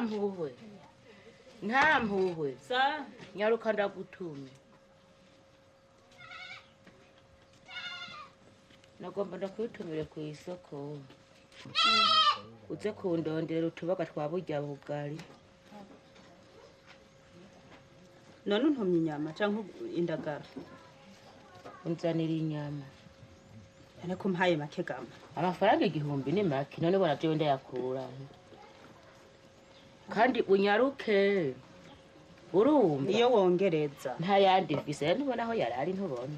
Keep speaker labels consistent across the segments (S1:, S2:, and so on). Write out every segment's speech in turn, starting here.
S1: Ntampuhwe. Ntampuhwe.
S2: Sa
S1: nyaruka ndagutume. Nagomba ndakutumire ku isoko. Uze kundondera utubaga twa burya bugari.
S2: None untumye inyama canke indagara?
S1: Unzanira inyama.
S2: None ko mpaye make gama?
S1: Amafaranga 1000 ni make, none bona jewe ndayakura. Kandi unyaruke. Urumva?
S2: Iyo wongereza.
S1: Nta yandi mfise, ntubona aho yarari ntubona.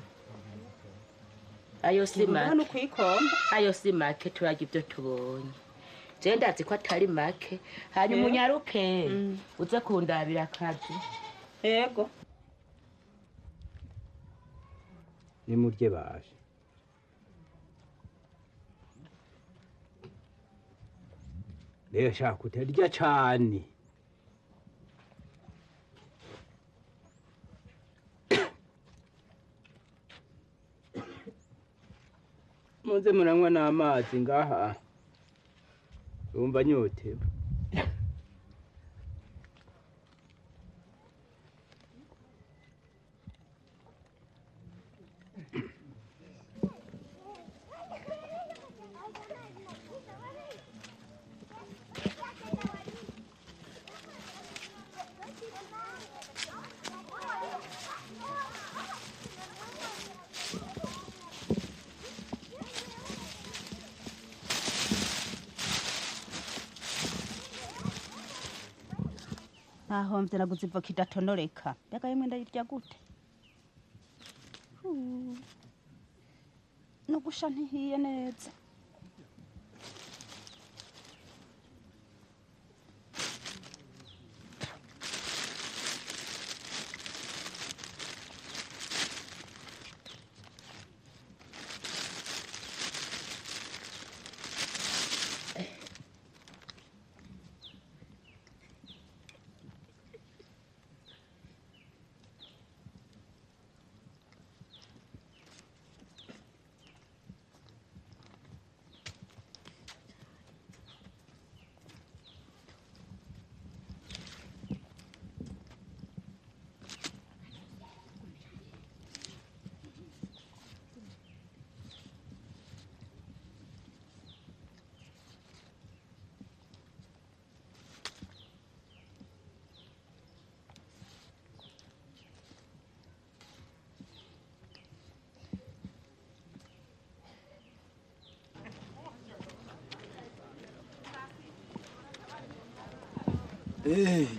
S1: Ayo si make.
S2: Hano kuyikomba.
S1: Ayo si make, turarya ibyo tubonye. Je ndazi ko atari make, hanyuma unyaruke. Uze kundabira akazi.
S2: Yego.
S3: Nimurye baje. Rero shaka utarya cane. Muze muranywa n'amazi ngaha. Urumva nyotewe.
S2: Nahomvye naguze ivoka idatonoreka. Mbega yemwe ndayirya gute? No gusha ntihiye neza.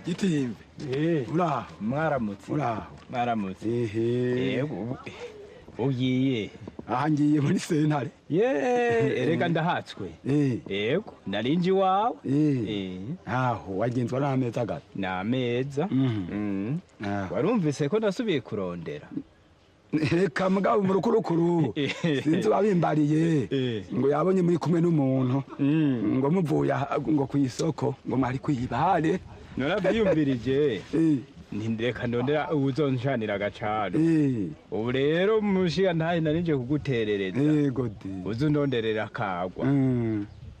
S4: Gitimbe. Uraho.
S3: Mwaramutse.
S4: Uraho.
S3: Mwaramutse.
S4: Ehe.
S3: Ugiye.
S4: Aha ngiye muri sentare.
S3: Ye, erega ndahatswe. Yego, narinji wawe.
S4: Aho wagenzwa n'ameza gato.
S3: N'ameza. Warumvise ko nasubiye kurondera.
S4: Reka mugabo mu rukurukuru. Sinzi wabimbariye. Ngo yabonye muri kumwe n'umuntu. Ngo muvuye ngo ku isoko ngo mwari kwibare.
S3: Narabyiyumvirije. Nindeka ndondera uzonshanira agacano. Ubu rero mushiga ntahe narinje kuguterereza.
S4: Yego di.
S3: Uzundonderera akagwa.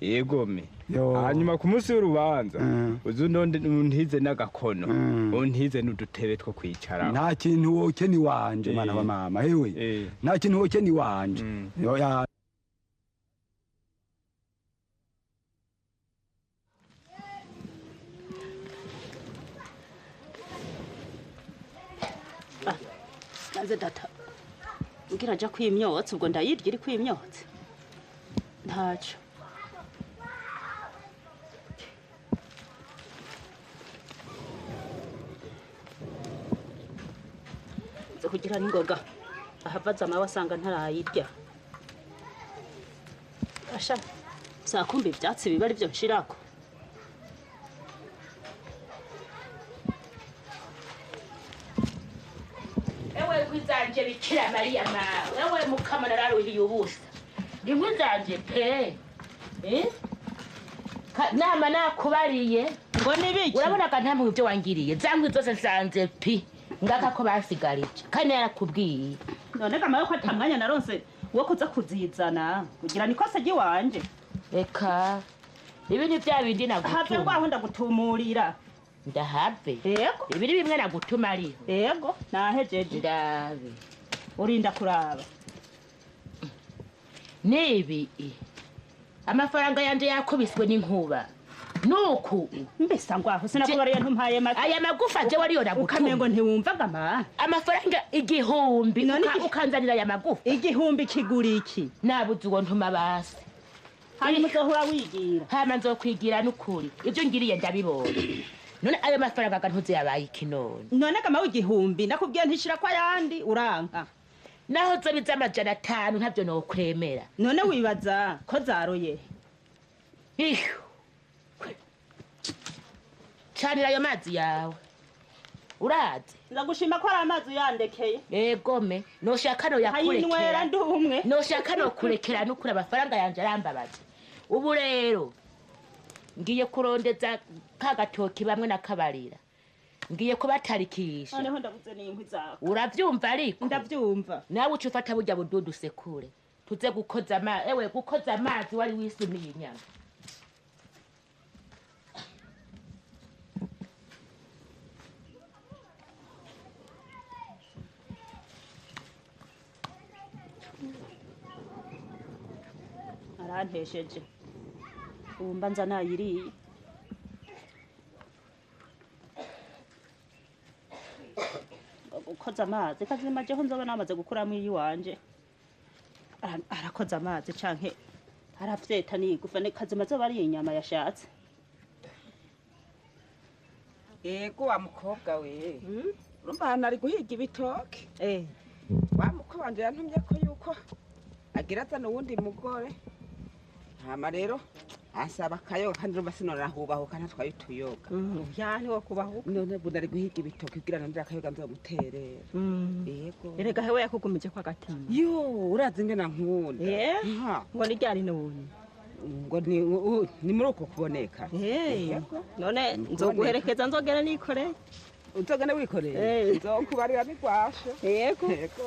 S3: Yego me. Hanyuma ku munsi w'urubanza uzundonde untize n'agakono, untize n'udutebe two kwicara.
S4: Nta kintu woke ni wanje mwana wa mama hewe. Nta kintu woke ni wanje.
S2: Maze data ngira nja kwimyotsa, ubwo ndayirya iri kwimyotsa ntaco. Nze kugira n'ingoga ahavaza amawe asanga ntarayirya. Asha sakumba ivyatsi biba arivyo nshirako.
S1: Ewe kwizanje Bikira Mariya mawe, ewe mukama nararuhiye ubusa. Ni zanje pe. Nama nakubariye
S2: ngo nibiki?
S1: Urabona ka ntamwe ibyo wangiriye. Zankwi zose nsanze pi. Ngaka ko basigarije. Kandi yarakubwiye.
S2: None kama ko atamwanya naronse wo kuza kuzizana kugira nikosa giwanje.
S1: Reka Ibi ni vya bindi
S2: Have
S1: nagutuma.
S2: ngwaho ndagutumurira.
S1: Ndahave.
S2: Yego.
S1: Ibi ni bimwe nagutuma ariho.
S2: Yego, nahejeje.
S1: Ndabe.
S2: Urinda kuraba.
S1: Nibi amafaranga yanje yakubiswe n'inkuba. Nuku
S2: Mbese ngwaho sinakubariye ntumpaye make.
S1: Aya magufa jewe ariyo nagutuma.
S2: Ukamengo ntiwumvaga ma.
S1: Amafaranga 1000 ukanzanira aya magufa.
S2: 1000 kigura iki?
S1: Nabuze uwo ntuma basi.
S2: Hanyuma uzohora wigira.
S1: Hama nzokwigira n'ukuri. Ibyo ngiriye ndabibonye. None ayo mafaranga gantuze yabaye iki none?
S2: None kama 1000 nakubwiye ntishira kwa yandi uranka.
S1: Naho zobiza 500 ntabyo nokwemera.
S2: None wibaza ko zaroye?
S1: Ihu. Canira ayo mazi yawe. Urazi?
S2: Ndagushima ko ari amazi yandekeye.
S1: Egome, noshaka no yakurekera.
S2: Ayinywera ndi umwe.
S1: Noshaka no kurekera nukuri amafaranga yanje arambabaza. Ubu rero ngiye kurondeza ka gatoki bamwe nakabarira. Ngiye kubatarikisha.
S2: Noneho ndabuze n'inkwi zawe.
S1: Uravyumva ariko?
S2: Ndavyumva.
S1: Nawe uca ufata burya bududu sekure. Tuze gukoza amazi, ewe gukoza amazi wari wisumiye inyama.
S2: Arantesheje. Ubu mbanza nayiriye. Gukoza amazi kazima jeho nzoba namaze gukuramo iyiwanje. Arakoza amazi canke aravyeta n'igufa ne kazima zoba ari inyama yashatse.
S5: Ego wa mukobwa we. Urumva hano ari guhiga ibitoke. Wa mukobwa wanje yantumye ko yuko agira azana uwundi mugore. Hama rero asaba akayoga kandi urumva sinorahubahuka ntatwaye utuyoga.
S6: Ya ntiwo kubahuka.
S5: None ubu nari guhiga ibitoke kugira ngo ndire akayoga nzomuterera. Yego.
S6: Erega hewe yakugumije kwa gatima.
S5: Yo, urazi ingene nkunda.
S6: Ngo ni ryari none?
S5: Ngo ni muri uko kuboneka.
S6: None nzoguherekeza nzogera nikoreye.
S5: Uzogenda wikoreye? Nzokubarira nigwashe.
S6: Yego.
S5: Yego.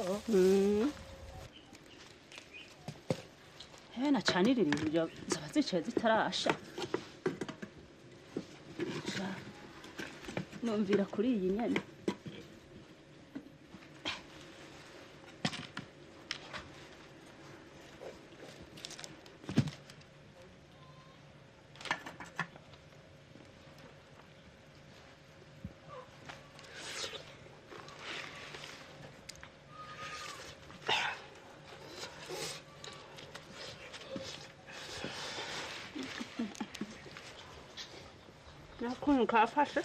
S2: Nacanirira ibyo zaba zicaye zitarasha. Numvira kuri iyi nyene. Nakuntu kafashe.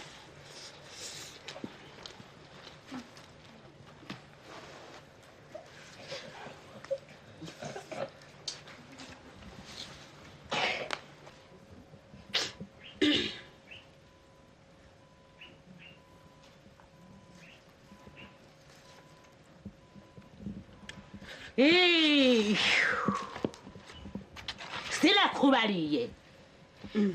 S1: Sinakubariye.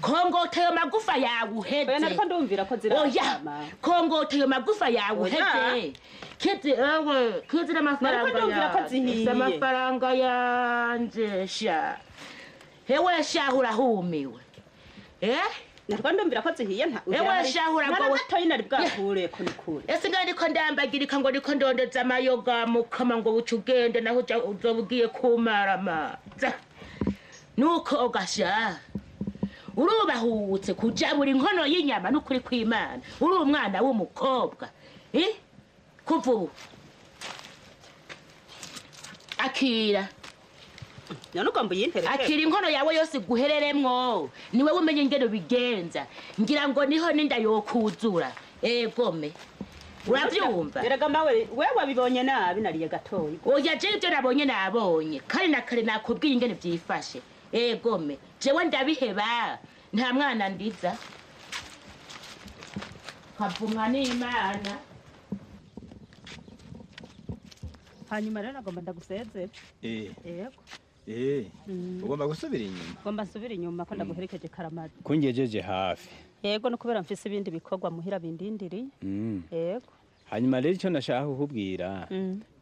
S1: Kongota ayo magufa yawe uheze.
S2: Oya nariko ndumvira ko zirashama.
S1: Oya, kongota ayo magufa yawe uheze. Kizi ewe, kizi n'amafaranga
S2: Nariko ndumvira ko zihiye.
S1: Amafaranga yanje sha. Hewe sha urahumiwe.
S2: Nariko ndumvira ko zihiye nta.
S1: Ewe sha uragowe.
S2: Nagatoyi nari bwakure ko nikure.
S1: Ese nga ndiko ndambagirika ngo ndiko ndondeza amayoga mukama ngo buce ugende naho uzoba ugiye kumarama. Nuko ogasha. Urubahutse kuja buri nkono y'inyama n'ukuri kw'Imana. Uri umwana w'umukobwa. Kuva ubu. Akira.
S2: None ugomba uyintereke?
S1: Akira inkono yawe yose iguhereremwo. Niwe umenye ingene ubigenza. Ngira ngo niho ninda yokuzura. Egome. Uravyumva?
S2: Erega mawe wewe wabibonye nabi nariye gatoyi.
S1: Oya je ivyo nabonye nabonye. Kandi na kare nakubwiye ingene vyifashe. Egome. Jewe ndabiheba. Nta mwana ndiza. Kavumwa n'Imana.
S2: Hanyuma rero nagomba ndagusezere. Yego.
S3: Ugomba gusubira inyuma.
S2: Ngomba nsubira inyuma ko ndaguherekeje Karamari.
S3: Kungejeje hafi.
S2: Yego no kubera mfise ibindi bikorwa muhira bindindiriye. Yego.
S3: Hanyuma rero icyo nashaka kukubwira,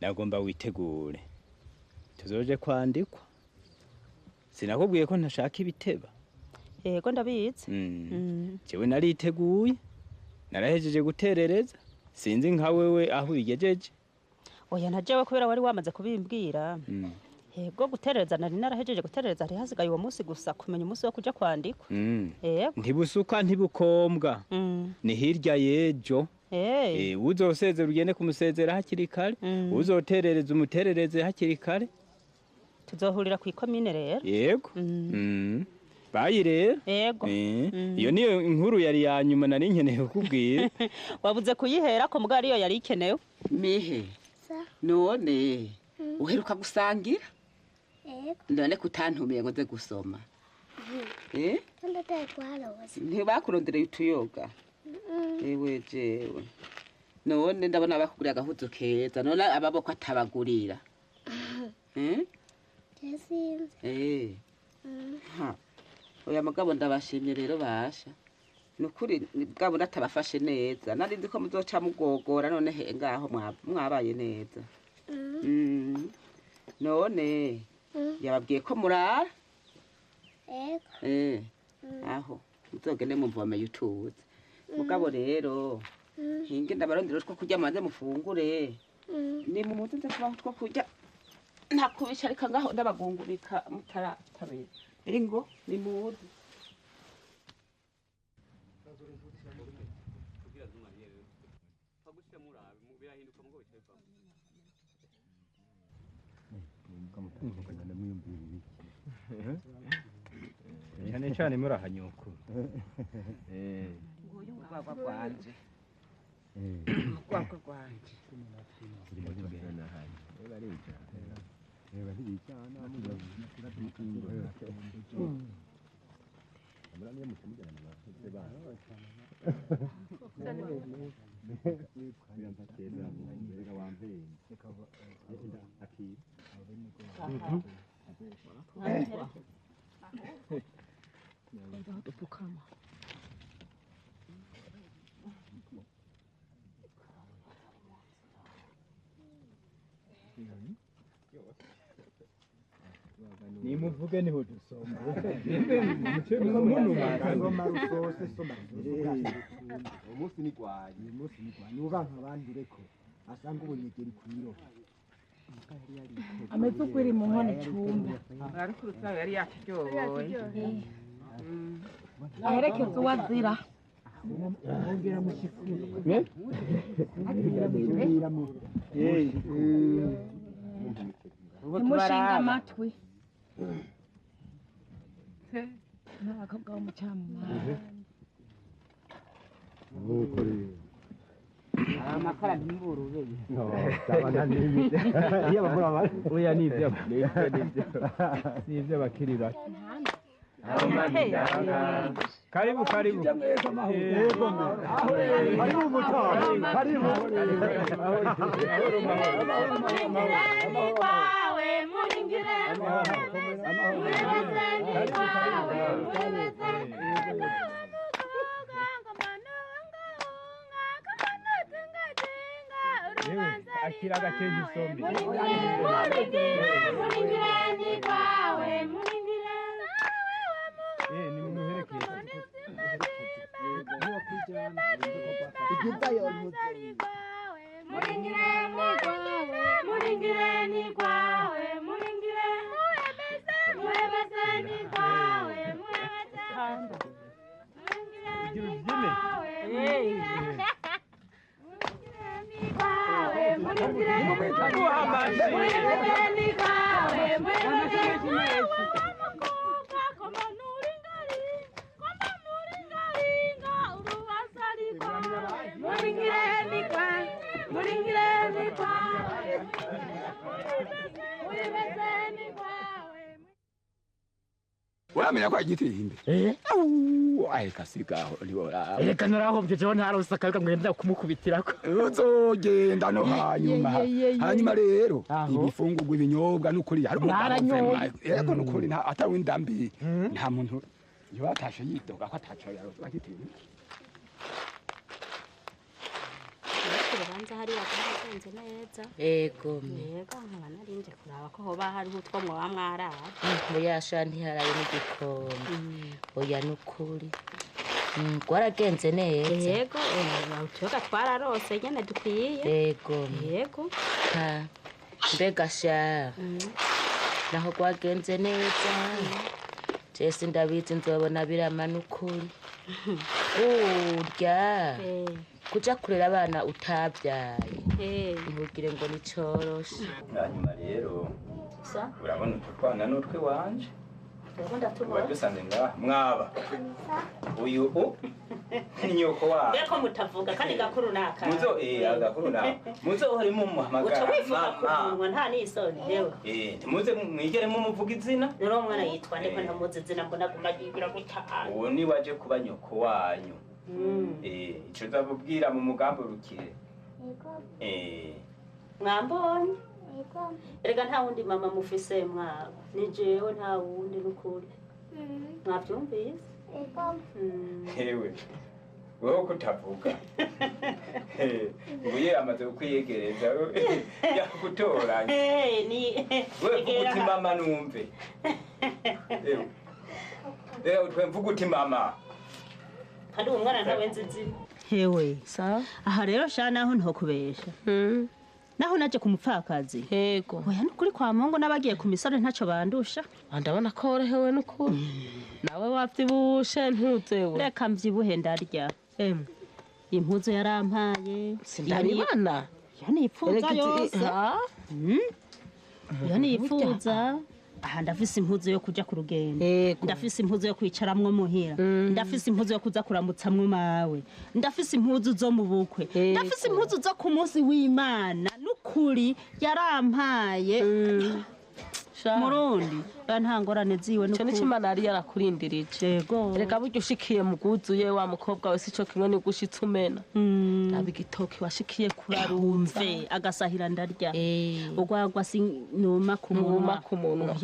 S3: nagomba witegure. Tuzoje kwandikwa. Sinakubwiye ko ntashaka ibiteba.
S2: Yego ndabizi.
S3: Jewe nariteguye, narahejeje guterereza, sinzi nka wewe aho ubigejeje.
S2: Oya na jewe kubera wari wamaze kubimbwira. Yego guterereza nari narahejeje guterereza, hari hasigaye uwo munsi gusa kumenya umunsi wo kuja kwandikwa. Yego.
S3: Ntibusuka ntibukombwa, ni hirya y'ejo. Uzosezera ugende kumusezera hakiri kare, uzoterereza umuterereze hakiri kare.
S2: Tuzohurira ku ikomine rero.
S3: Yego. Bayi rero.
S2: Yego.
S3: Iyo niyo inkuru yari ya nyuma nari nkeneye kukubwira.
S2: Wabuze kuyihera ko mugari iyo yari ikenewe.
S5: Mihe. None uheruka gusangira?
S7: Yego.
S5: None kutantumiye ngo nze gusoma. Ntibakurondereye utuyoga. Ewe jewe. None ndabona bakugurira agahuzu keza, none ababoko atabagurira.
S7: Jesinze.
S5: Ha. Oya mugabo ndabashimye rero basha. Nukuri bwabo natabafashe neza. Nari nzi ko muzoca mugogora none he ngaho mwabaye neza. None yababwiye ko murara?
S7: Yego.
S5: Aho muzogende mumvome yutuze. Mugabo rero hinge ndabarondera utwo kurya manze mufungure. Ni mumuze nze kubaho utwo kurya. Ntakubisharika ngaho ndabagungurika mutaratabira. Ingo ni muze.
S3: Cyane cyane murahanyuko.
S5: Urwagwa rwanje. Urwagwa rwanje.
S3: Nimuvuge niho dusoma.
S8: Umunsi ni gwaye, umunsi ni gwaye. Nubanka abandi reko asanga ubunyegeri kwiro.
S9: Ameze ukwiri mu nkono icumba.
S5: Ariko urutsayo yari yaturyoboye.
S9: Aherekeza uwazira.
S8: Ongera mushikuru.
S9: Ntimushinga amatwi. N'abakobwa bo mu cyamamare.
S5: Amakara ntimburubeye.
S3: Oya nivyo nivyo bakiri bato. Karibu karibu.
S8: Yego. Karibu mutari. Karibu.
S3: Akira agakenke isombe.
S4: Uramenya ko agitimbe. Au, kasigaho ntiworaba.
S10: Reka narahombye jewe ntarose akayoga ngenda kumukubitirako.
S4: Uzogenda no hanyuma. Hanyuma rero ibifungurwa ibinyobwa n'ukuri hari umugabo. Yego n'ukuri nta atari w'indambi. Nta muntu yobatashe yidoga ko ataco yarose agitimbe.
S6: Urubanza hariya rwaragenze neza.
S1: Ego.
S6: Yego, nkaba narinje kuraba ko hoba hariho utwo mwoba mwarara.
S1: Muyasha ntiharaye n'igikombe. Oya nukuri. Rwaragenze neza.
S6: Yego, utuyoga twararose nyene dukwiye.
S1: Yego.
S6: Yego.
S1: Ha. Mbega sha. Naho rwagenze neza. Jesi ndabizi nzobona birama nukuri. Urya. Kuja kurera abana utabyaye. Ntugire ngo nicoroshe.
S3: Hanyuma rero urabona utwo twana n'utwe wanje. Wadusanze ngaha mwaba. Uyu u ni nyoko wawe.
S2: Mbeko mutavuga kandi gakuru naka.
S3: Muzo agakuru naka. Muzo uhore mumuhamagara.
S2: Uca wivuga ku munwa nta n'isoni yewe.
S3: Ntimuze mwigere mumuvuga izina.
S2: Rero umwana yitwa nde ko ntamuzi izina mbona aguma yigira gutya.
S3: Uwo ni waje kuba nyoko wanyu. Ico nzabubwira mu mugambi urukire.
S2: Mwambonye? Erega nta wundi mama mufise mwaba. Ni jewe nta wundi n'ukuri. Mwavyumvise?
S3: Hewe. Wewe kutavuga. Nguye amaze kukwiyegereza yakutoranya.
S2: Ni
S3: wewe vuga uti mama numve. Ewe mvuga uti mama.
S2: Kandi uwo mwana ntawe nzi izina. Hewe. Aha rero sha naho ntokubesha. Naho naje kumupfakazi.
S11: Yego.
S2: Oya nukuri kwa Mungu nabagiye ku misore ntaco bandusha.
S11: Ndabona ko worohewe nukuri. Nawe wavyibushe ntuzewe.
S2: Reka mvyibuhe ndarya. Emwe. Impuzu yarampaye.
S11: Sindabibana.
S2: Iyo nipfuza yose. Iyo nipfuza. Aha ndafise impuzu yo kuja ku rugendo. Ndafise impuzu yo kwicaramwo muhira. Ndafise impuzu yo kuza kuramutsamwo mawe. Ndafise impuzu zo mu bukwe. Ndafise impuzu zo ku munsi w'Imana. Nukuri yarampaye. Murundi nta ngorane ziwe
S11: nukuri. Ico nico Imana yari yarakurindirije.
S2: Yego.
S11: Reka burya ushikiye mu bwuzuye wa mukobwa we sico kimwe ni gushitsa umena. Raba igitoki washikiye kurarumve
S2: agasahira ndarya. Urwagwa sinuma ku munwa.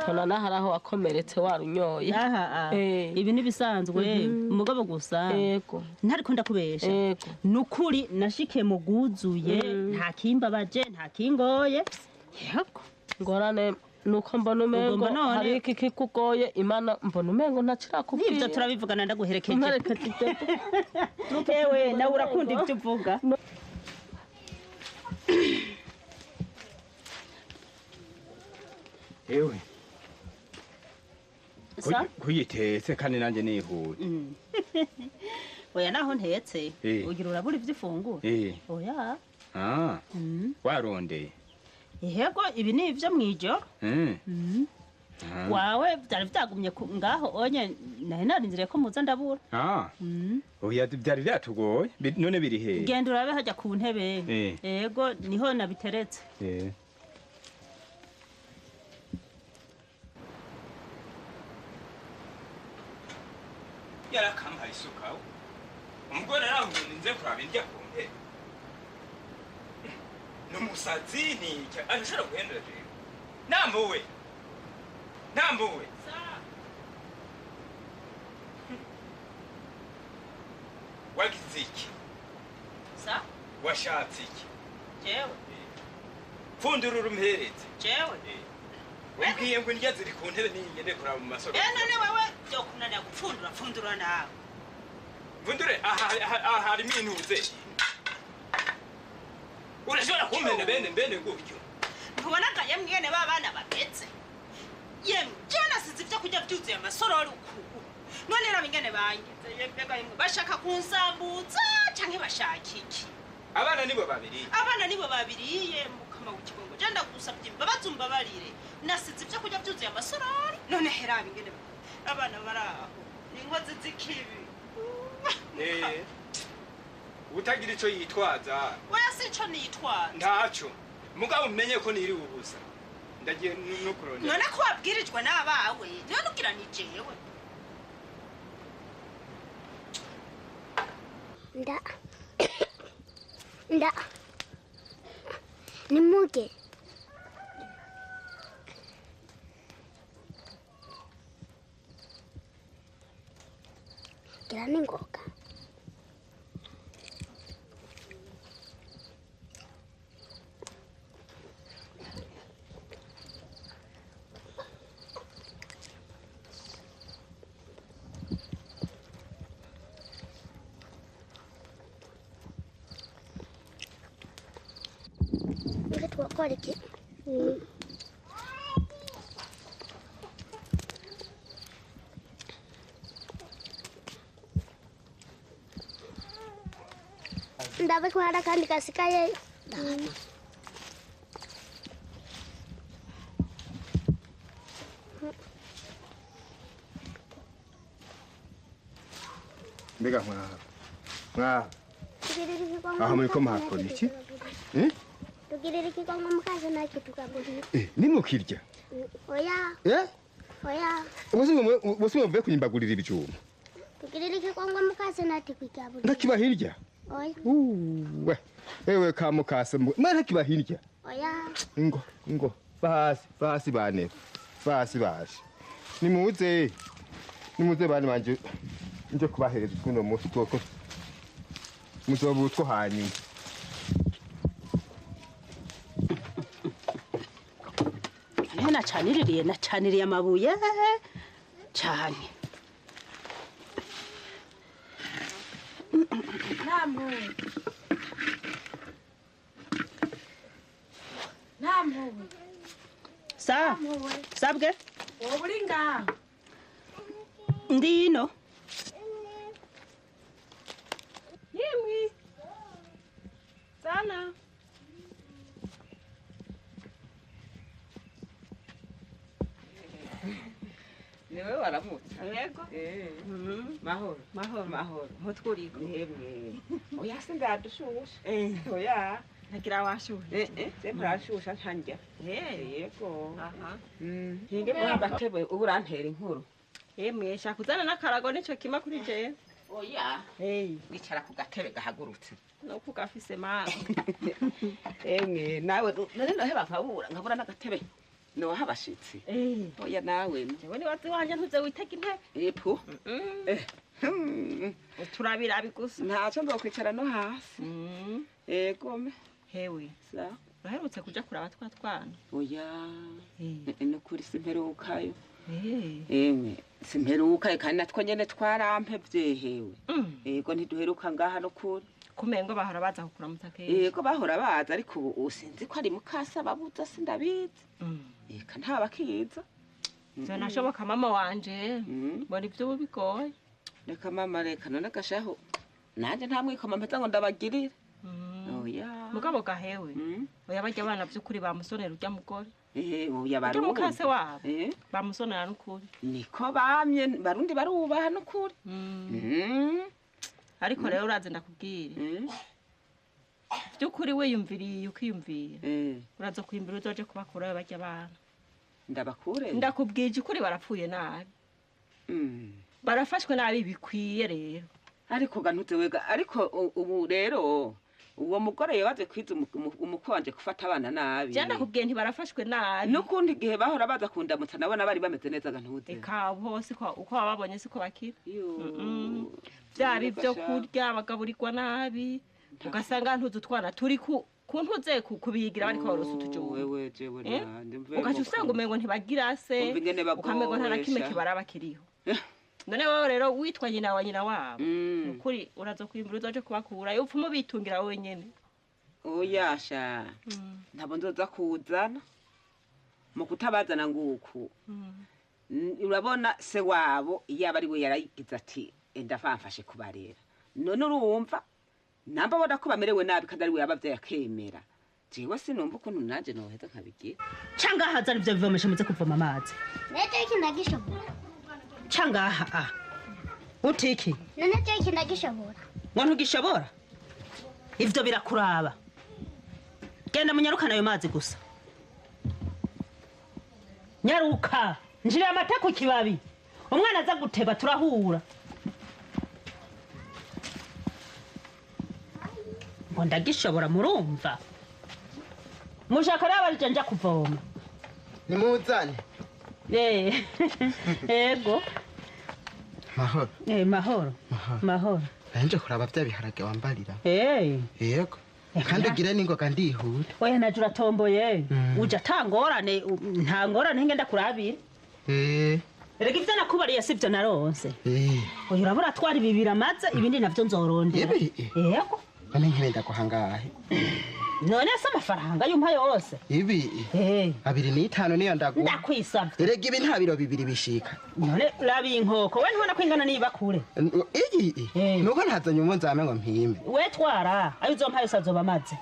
S11: Tona nahari aho wakomeretse warunyoye.
S2: Aha. Ibi nibisanzwe umugabo gusa.
S11: Yego.
S2: Ntariko ndakubesha. Nukuri nashikiye mu bwuzuye nta kimbabaje nta kingoye. Yego.
S11: Ngorane nuko mbona umengo hari iki kikugoye Imana mbona umengo ntakirakubwiye.
S2: Nivyo turabivugana ndaguherekeje. Ewe nawe urakunda ivyo uvuga.
S3: Ewe. Kuyitetse kandi nanje nihuta.
S2: Oya naho ntetse. Ugira urabura ivyo ufungura. Oya.
S3: Warondeye.
S2: Yego ibi ni ivyo mwijoro. Wawe byari byagumye ngaho onye nari narinzire ko muza ndabura.
S3: Oya byari byatugoye none biri he?
S2: Genda urabe hajya ku ntebe. Yego niho nabiteretse.
S3: Yarakampaye isuka. Umugore arambwira nze kuraba indya ku ntebe. Numusazi ni arashobora guhendera jewe. Nambuwe. Nambuwe. Wagize iki?
S2: Sa?
S3: Washatse iki?
S2: Jewe.
S3: Pfundura urumpereze.
S2: Jewe.
S3: Umbwiye ngo indya ziri ku ntebe ningende kuraba mu masoko.
S2: None wewe byokunanira gupfundura pfundura nawe.
S3: Pfundure aha harimo intuze. Urashobora kumpenda bene bene gutyo.
S2: Ntubonaga yemwe ba bana babetse. Yemwe je nasize ivyo kurya vyuzuye amasorori uku. None raba ingene bangize yembega yemwe bashaka kunsambutsa canke bashaka iki?
S3: Abana nibo babiri.
S2: Abana nibo babiri mukama w'ikigongo. Je ndagusabye imbabazi umbabarire. Nasize ivyo kurya vyuzuye amasorori. None heraba ingene abana baraho. Ni inkozi z'ikibi.
S3: Utagira ico yitwaza.
S2: Oya sico nitwaza.
S3: Ntaco. Mugabo umenye ko niri ubusa. Ndagiye no kurondera.
S2: None ko wabwirijwe n'abawe, none ugira ni jewe.
S7: Nda. Nda. Nimuge. Gira ningoga. Twakora iki? Ndabe ko hari akandi gasigaye.
S12: Mbega mwa aho muriko muhakora iki?
S7: Tugirira ikigongo mukazi natwe tukagurira.
S12: Nimukirya?
S7: Oya. Oya.
S12: Ubuse mvuye kunyimbagurira ibijumba.
S7: Tugirira ikigongo mukazi natwe tukagurira.
S12: Ntakiba hirya?
S7: Oya.
S12: Uwe. Ewe ka mukase mwe ntakiba hirya.
S7: Oya.
S12: Ingo ingo basi bane. Basi baje. Nimuze. Nimuze bane banje nje kubahereza kuno munsi twoko. Muzoba utwo hanyuma.
S2: Nacaniriye amabuye cyane.
S9: Namwe.
S2: Sa. Sabwe?
S9: Uri ngaho.
S2: Ndino.
S9: Yemwe. Sana.
S5: Niwe waramutse.
S9: Yego.
S5: Mahoro.
S9: Mahoro.
S5: Mahoro.
S9: Mutwuriko.
S5: Yemwe. Oya sindadushusha. Oya.
S9: Ntagira washusha.
S5: Se murashusha ntanjya. Yego.
S9: Aha.
S5: Hinge muhambatebe uburantera inkuru.
S9: Yemwe shaka kuzana n'akarago nico kima kuri jewe.
S5: Oya. Wicara ku gatebe gahagurutse.
S9: No kugafise mama.
S5: Emwe nawe none noheba nkabura n'agatebe. No habashitsi. Oya nawe.
S9: Jewe ni wazi wanje ntuze witega intebe.
S5: Epo.
S9: Turabira bigusa.
S5: Ntaco nzokwicara no hasi. Ego me.
S9: Hewe.
S5: Sa.
S9: Uraherutse kuja kuraba twa twana?
S5: Oya. Nukuri simperukayo. Emwe simperukayo kandi natwo nyene twarampevye hewe. Ego ntiduheruka ngaha no kuri.
S9: Kumengo bahora baza kukuramutsa kenshi.
S5: Yego bahora baza ariko ubu sinzi ko ari mukasa babuza sindabizi. Eka nta bakiza.
S9: Zonashoboka mama wanje. Mbona ivyo ubu bigoye.
S5: Reka mama reka none gashaho. Nanje nta mwikoma mpeza ngo ndabagirire. Oya.
S9: Mugabo gahewe. Oya barya abana vy'ukuri bamusonera urya mugore.
S5: Oya barundi.
S9: Urya mukase wabo. Bamusonera n'ukuri.
S5: Niko bamye barundi barubaha n'ukuri.
S9: Ariko rero uraze ndakubwire. Vy'ukuri wiyumviriye ukiyumvira. Uraza kwimbira uzoje kubakura barya abana.
S5: Ndabakure.
S9: Ndakubwije ukuri barapfuye nabi. Barafashwe nabi bikwiye rero.
S5: Ariko gantuze wega ariko ubu rero uwo mugore yabaze kwiza umukwe wanje gufata abana nabi.
S9: Je ndakubwiye nti barafashwe nabi.
S5: Nukundi igihe bahora baza kundamutsa nabona bari bameze neza gantuze.
S9: Eka hose ko uko bababonye siko bakira. Byari byo kurya bagaburirwa nabi. Ugasanga ntuzu twana turi ku ntuze kubigira bariko barosa utujumba.
S5: Wewe jewe nande mve.
S9: Ugaca usanga umengo ntibagira se. Ukamengo nta na kimwe kibaraba kiriho. None wowe rero witwa nyina wa nyina wabo. Nukuri uraza kwimbura uzoje kubakura upfumu bitungira wowe nyene.
S5: Oya sha. Ntabo nzoza kuzana. Mu kutabazana nguku. Urabona se wabo iyaba ari we yaragize ati enda famfashe kubarera. None urumva namba bona ko bamerewe nabi kandi ari we yabavye yakemera. Jewe sinumva ukuntu nanje noheza nkabigira.
S2: Canga hazana ivyo bivomesha muze kuvoma amazi.
S7: Nete iki ndagishobora.
S2: Changaha a. Utiki?
S7: None cyo iki ndagishobora.
S2: Ngo ntugishobora? Ivyo birakuraba. Genda munyarukana ayo mazi gusa. Nyaruka, njira amata ku kibabi. Umwana aza guteba turahura. Ngo ndagishobora murumva. Mushaka raba nja kuvoma.
S8: Nimuzane.
S2: Ego.
S8: Mahoro.
S2: Mahoro. Mahoro.
S8: Nanje kuraba bya biharage wambarira. Yego. Kandi ugira ningoga ndihuta.
S2: Oya naje uratomboye. Uja tangorane ntangorane ngenda kurabira. Erega ivyo nakubariye sivyo naronse. Oya urabura twari bibiri amaze ibindi navyo nzorondera. Yego.
S8: None nkirenda kuhangahe.
S2: None se amafaranga yumpa yose?
S13: Ibi 25 niyo ndaguha.
S2: Ndakwisabye.
S13: Erega ibi nta biro 2 bishika.
S2: None raba iyi nkoko, we ntubona ko ingana n'iyibakure?
S13: Iyi nuko ntazanye umunzame ngo mpime.
S2: We twara, ayo uzompa yose azoba amaze.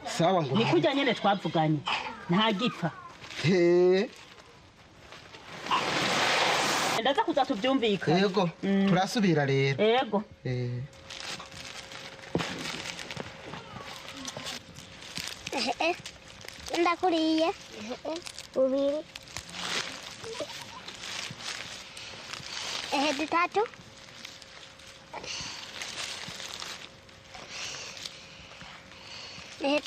S13: Sawa ngo.
S2: Ni kurya nyene twavuganye. Nta gipfa. Ndaza kuza tuvyumvikana.
S13: Yego, turasubira rero.
S2: Yego.
S7: Ndakuriye. 2. 3. 4. 5.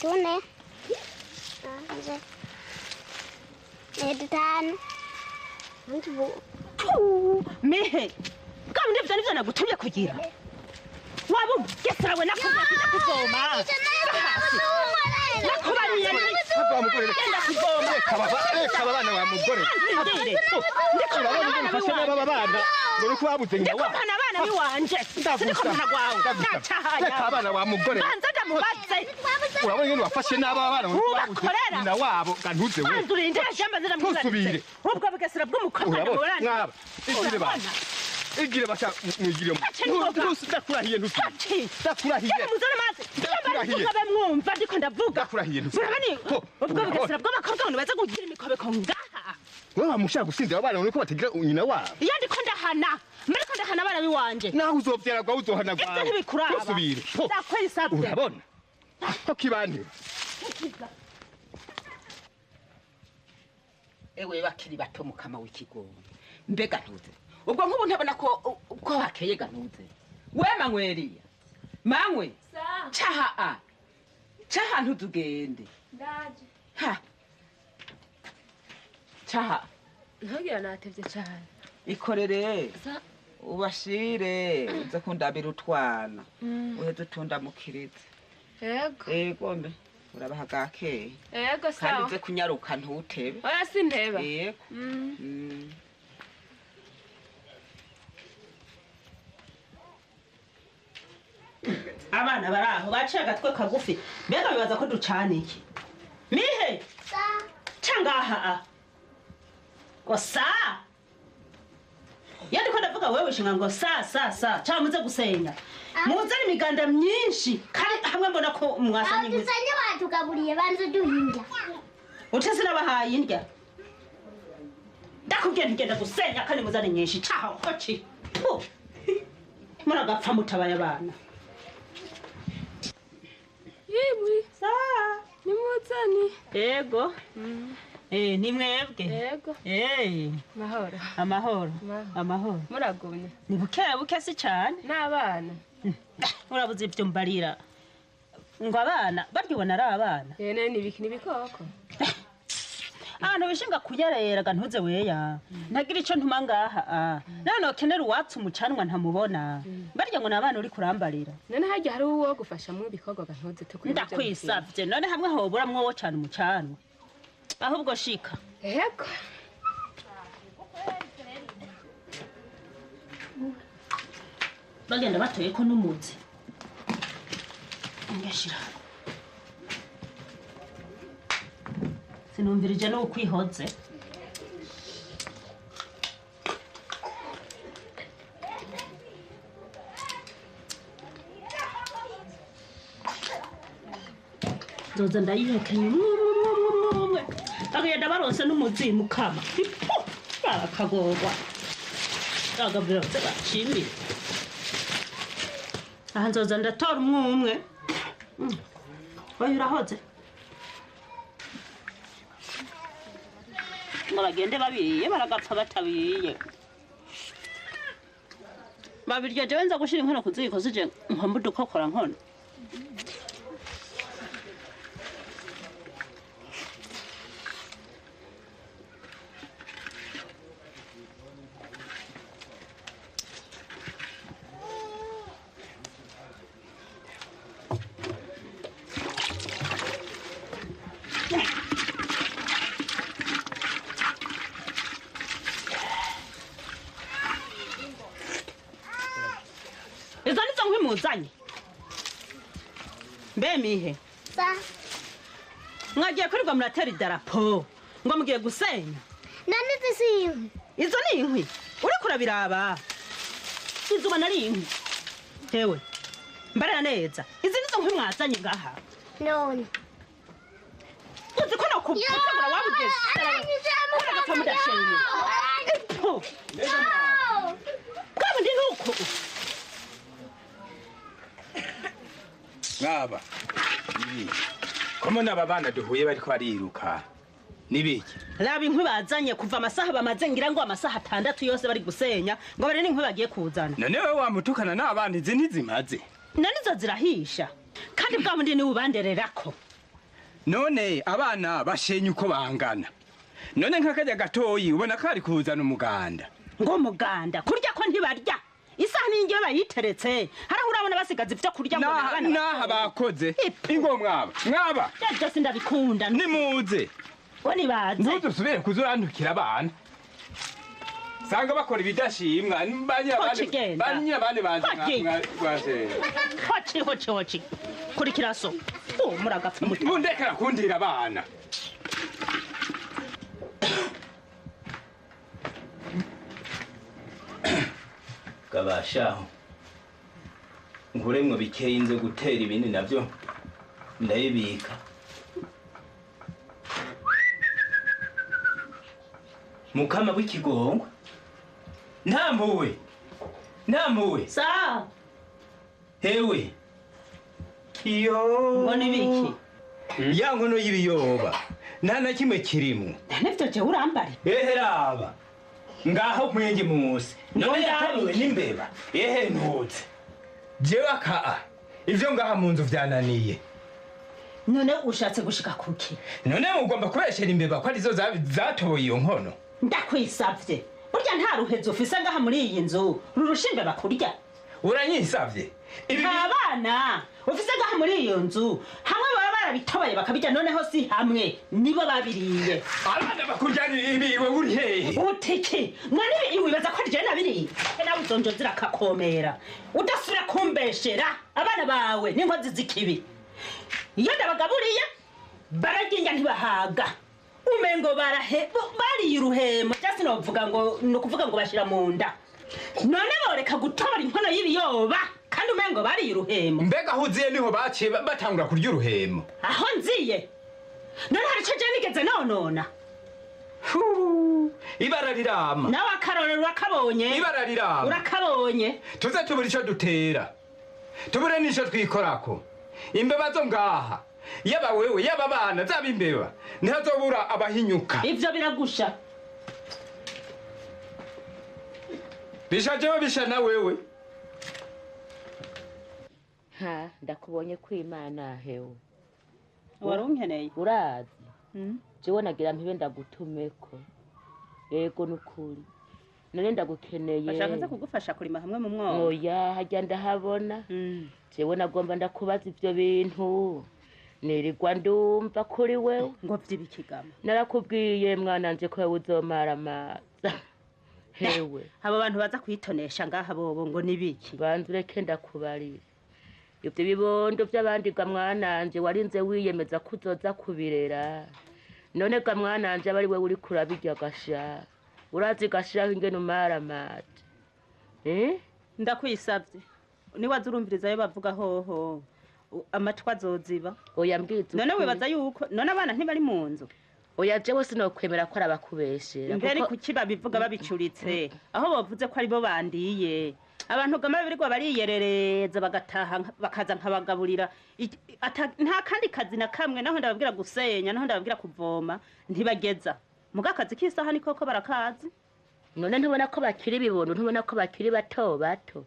S2: Mihe. Kamwe ndivyo nivyo nagutumye kugira. Waba ugeserawe nakubwiye kuja kuvoma. Nakubariye genda kuvoma.
S12: Reka abana wa mugore.
S2: Ndiko abana biwanje. Ndiko mpana gwawe. Nacahaya.
S12: Reka abana wa mugore.
S2: Banza ndamubaze.
S12: Urabona ingene wafashe n'aba bana
S2: ubakorera.
S12: Nyina wabo gantuze we.
S2: Banza urinde jamba
S12: Ntusubire.
S2: Ubwo bugesera bw'umukobwa
S12: Urabona mwaba. Igire ba. Igire basha mwigire mu. Ndakurahiye ntusubire. Ndakurahiye.
S2: Muzane amazi.
S12: Ndakurahiye.
S2: Ndakurahiye. Mwumva ndiko ndavuga.
S12: Ndakurahiye ntusubire.
S2: Murabani ubwo bugesera bw'abakobwa ngo baza kugira imikobeko ngaha.
S12: Wewe wamushaka gusinzira abana nuko batagira nyina wabo.
S2: Iyo ndiko ndahana, muriko ndahana abana biwanje.
S12: Naho uzovyara gwa uzohana gwawe.
S2: Ivyo ntibikuraba.
S12: Ntusubire.
S2: Ndakwisabye.
S12: Urabona? Ko kibande.
S5: Ewe bakiri bato mukama w'ikigondo. Mbega ntuze. Ubwo nk'ubu ntabona ko ko hakeye ganuze. We manyweriya. Manywe. Chaha a. Chaha ntuzugende.
S14: Ndaje.
S5: Ha. Chaha.
S14: Ntugira natevye cyane.
S5: Ikorere. Ubashire uze kundabira utwana. Uheze utundamukirize.
S14: Yego.
S5: Yego mbe. Urabaha gakeye.
S14: Yego sawa.
S5: Kandi uze kunyaruka ntutebe.
S14: Oya sinteba.
S5: Yego.
S2: Abana baraho baciye agatwe kagufi. Mbega bibaza ko ducana iki? Mihe. Cangaha a. Ngo sa. Iyo ndiko ndavuga wewe shinga ngo sa sa sa. Ca muze gusenya. Muzane imiganda myinshi kandi hamwe mbona ko mwasanye
S7: inkwi. Dusanye batugaburiye banze duhinja.
S2: Ute sinabahaye indya. Ndakubwiye ntigenda gusenya kandi muzane nyinshi. Caho hoci. Muragapfa mutabaye abana.
S14: Yibwi.
S2: Sa.
S14: Nimuzani.
S2: Yego. Ni mwebwe.
S14: Yego. Mahoro.
S2: Amahoro. Amahoro.
S14: Muragumye.
S2: Ni buke buke si cyane.
S14: N'abana.
S2: Urabuze ibyo mbarira. Ngo abana barya ubona ari abana.
S14: Yene ni ibiki n'ibikoko.
S2: Abantu bishinga kuyarera ntuze weya. Ntagira ico ntuma ngaha. None ukenera uwatsi umucanwa ntamubona. Barya ngo nabana uri kurambarira.
S14: None hajya hari uwo gufasha mu bikorwa ntuze tukuri.
S2: Ndakwisavye none hamwe hobura mwo cyane umucanwa. Ahubwo shika.
S14: Yego.
S2: Bagenda batoye ko numuzi. Ngashira. Sinumvirije no kwihoze. Nzoza ndayihekenya umwe. Bagenda baronse n'umuzimu kama. Bakagorwa. Bagabira bashimire. Aha nzoza ndatora umwe. Oya urahoze. Ngo bagende babiriye baragapfa batabiriye. Babirya jewe nza gushira inkono ku ziko zije nkomba udukokora nkono. Izo nizo nkwi muzanye. Mbe mihe.
S7: Sa.
S2: Mwagiye kwirirwa muratera idarapo ngo mugiye gusenya.
S7: None izi si inkwi?
S2: Izo ni inkwi uriko urabiraba, izo ubona ari inkwi. Hewe mbarira neza, izi nizo nkwi mwazanye ngaha?
S7: None
S2: uzi ko nokuvutegura wabugeze uragapfa mudashenye. Bwabundi nuko
S3: mwaba komo n'aba bana duhuye bariko bariruka nibiki?
S2: Raba inkwi bazanye kuva amasaha bamaze, ngira ngo amasaha 6 yose bari gusenya ngo bare n'inkwi bagiye kuzana.
S3: None wewe wamutukana n'abana, izi ntizimaze?
S2: None izo zirahisha, kandi bwa bundi niwe ubandererako.
S3: None abana bashenye uko bangana, none nk'akarya gatoyi ubona kari kuzana umuganda.
S2: Ngo umuganda kurya ko ntibarya, isaha n'ingiyo bayiteretse haraho urabona basigaza ivyo kurya ngo
S3: n'abana naha bakoze ingo. Mwaba mwaba
S2: byose ndabikunda,
S3: nimuze
S2: ngo nibaze.
S3: Ntuzusubire kuzurantukira abana, sanga bakora ibidashimwa. Banyira bane banje.
S2: Hoci hoci hoci, kurikira so muragapfa.
S3: Mundekera kundira abana. Gabashaho nkuremwo bikeyi nze gutera ibindi navyo ndabibika. Mukama w'ikigongwe ntampuwe ntampuwe.
S2: Sa
S3: hewe iyo
S2: ngo nibiki?
S3: Ya nkono y'ibiyoba nta na kimwe kirimwo.
S2: Nivyo je urambare?
S3: Ehe raba ngaho mwenge musi none yataruwe n'imbeba. Ehe ntuze jewe aka ivyo ngaha mu nzu vyananiye.
S2: None ushatse gushika kuki?
S3: None mugomba kubeshera imbeba ko arizo zatoye iyo nkono?
S2: Ndakwisavye, burya nta ruhezo ufise ngaha muri iyi nzu rurusha imbeba kurya.
S3: Uranyisavye?
S2: Nta bana ufise ngaha muri iyo nzu hamwe baba barabitobaye bakabirya, noneho si hamwe nibo babiriye.
S3: Abana bakurya ibiwe uri hehe?
S2: Utiki none ibi wibaza ko ari nabiriye? Nawe uzonjo zirakakomera udasubira kumbeshera. Abana bawe n'inkozi z'ikibi, iyo ndabagaburiye baragenda ntibahaga, umengo barahe bariye uruhemo, cyangwa sinovuga ngo ni ukuvuga ngo bashira mu nda. None boreka gutobora inkono y'ibiyoba kandi umengo bariye uruhemo.
S3: Mbega aho uziye niho baciye batangura kurya uruhemo?
S2: Aho nziye none hari ico je nigeze nonona?
S3: Ibara rirama.
S2: Nawe akarorero urakabonye.
S3: Ibara rirama
S2: urakabonye.
S3: Tuze tubura ico dutera, tubure n'ico twikorako. Imbeba zo ngaha yaba wewe yaba abana zaba imbeba ntihazobura abahinyuka.
S2: Ivyo biragusha.
S3: Bisha jewe bisha na wewe.
S1: Ha ndakubonye kwimana hewe.
S2: Warunkeneye?
S1: Urazi jewe nagira mpibe ndagutumeko. Yego nukuri none ndagukeneye.
S2: Bashaka nza kugufasha kurima hamwe mu mwonga?
S1: Oya hajya ndahabona. Jewe nagomba ndakubaza ivyo bintu nirirwa ndumva kuri wewe.
S2: Ngo vy'ibikigama?
S1: Narakubwiye mwana nje ko uzomara amaza. Hewe
S2: abo bantu baza kwitonesha ngaha bobo ngo nibiki?
S1: Banza ureke ndakubarira ivyo bibondo vy'abandi ga mwananje warinze wiyemeza ko uzoza kubirera. None ga mwananje aba ari wewe uriko urabirya gasha. Urazi gashiraho ingene umara amata.
S2: Ndakwisavye niwaza urumviriza ayo bavuga hoho amatwi azoziba.
S1: Oya mbwiza.
S2: None wibaza yuko none abana ntibari mu nzu?
S1: Oya jewe sinokwemera ko arabakubeshera.
S2: Mbere kuki babivuga babicuritse aho bavuze ko aribo bandiye? Abantu gama birirwa bariyerereza bagataha bakaza nkabagaburira, nta kandi kazi na kamwe. Naho ndababwira gusenya, naho ndababwira kuvoma ntibageza. Muga akazi k'isaha ni koko barakazi.
S1: None ntubona ko bakiri ibibondo, ntubona ko bakiri bato bato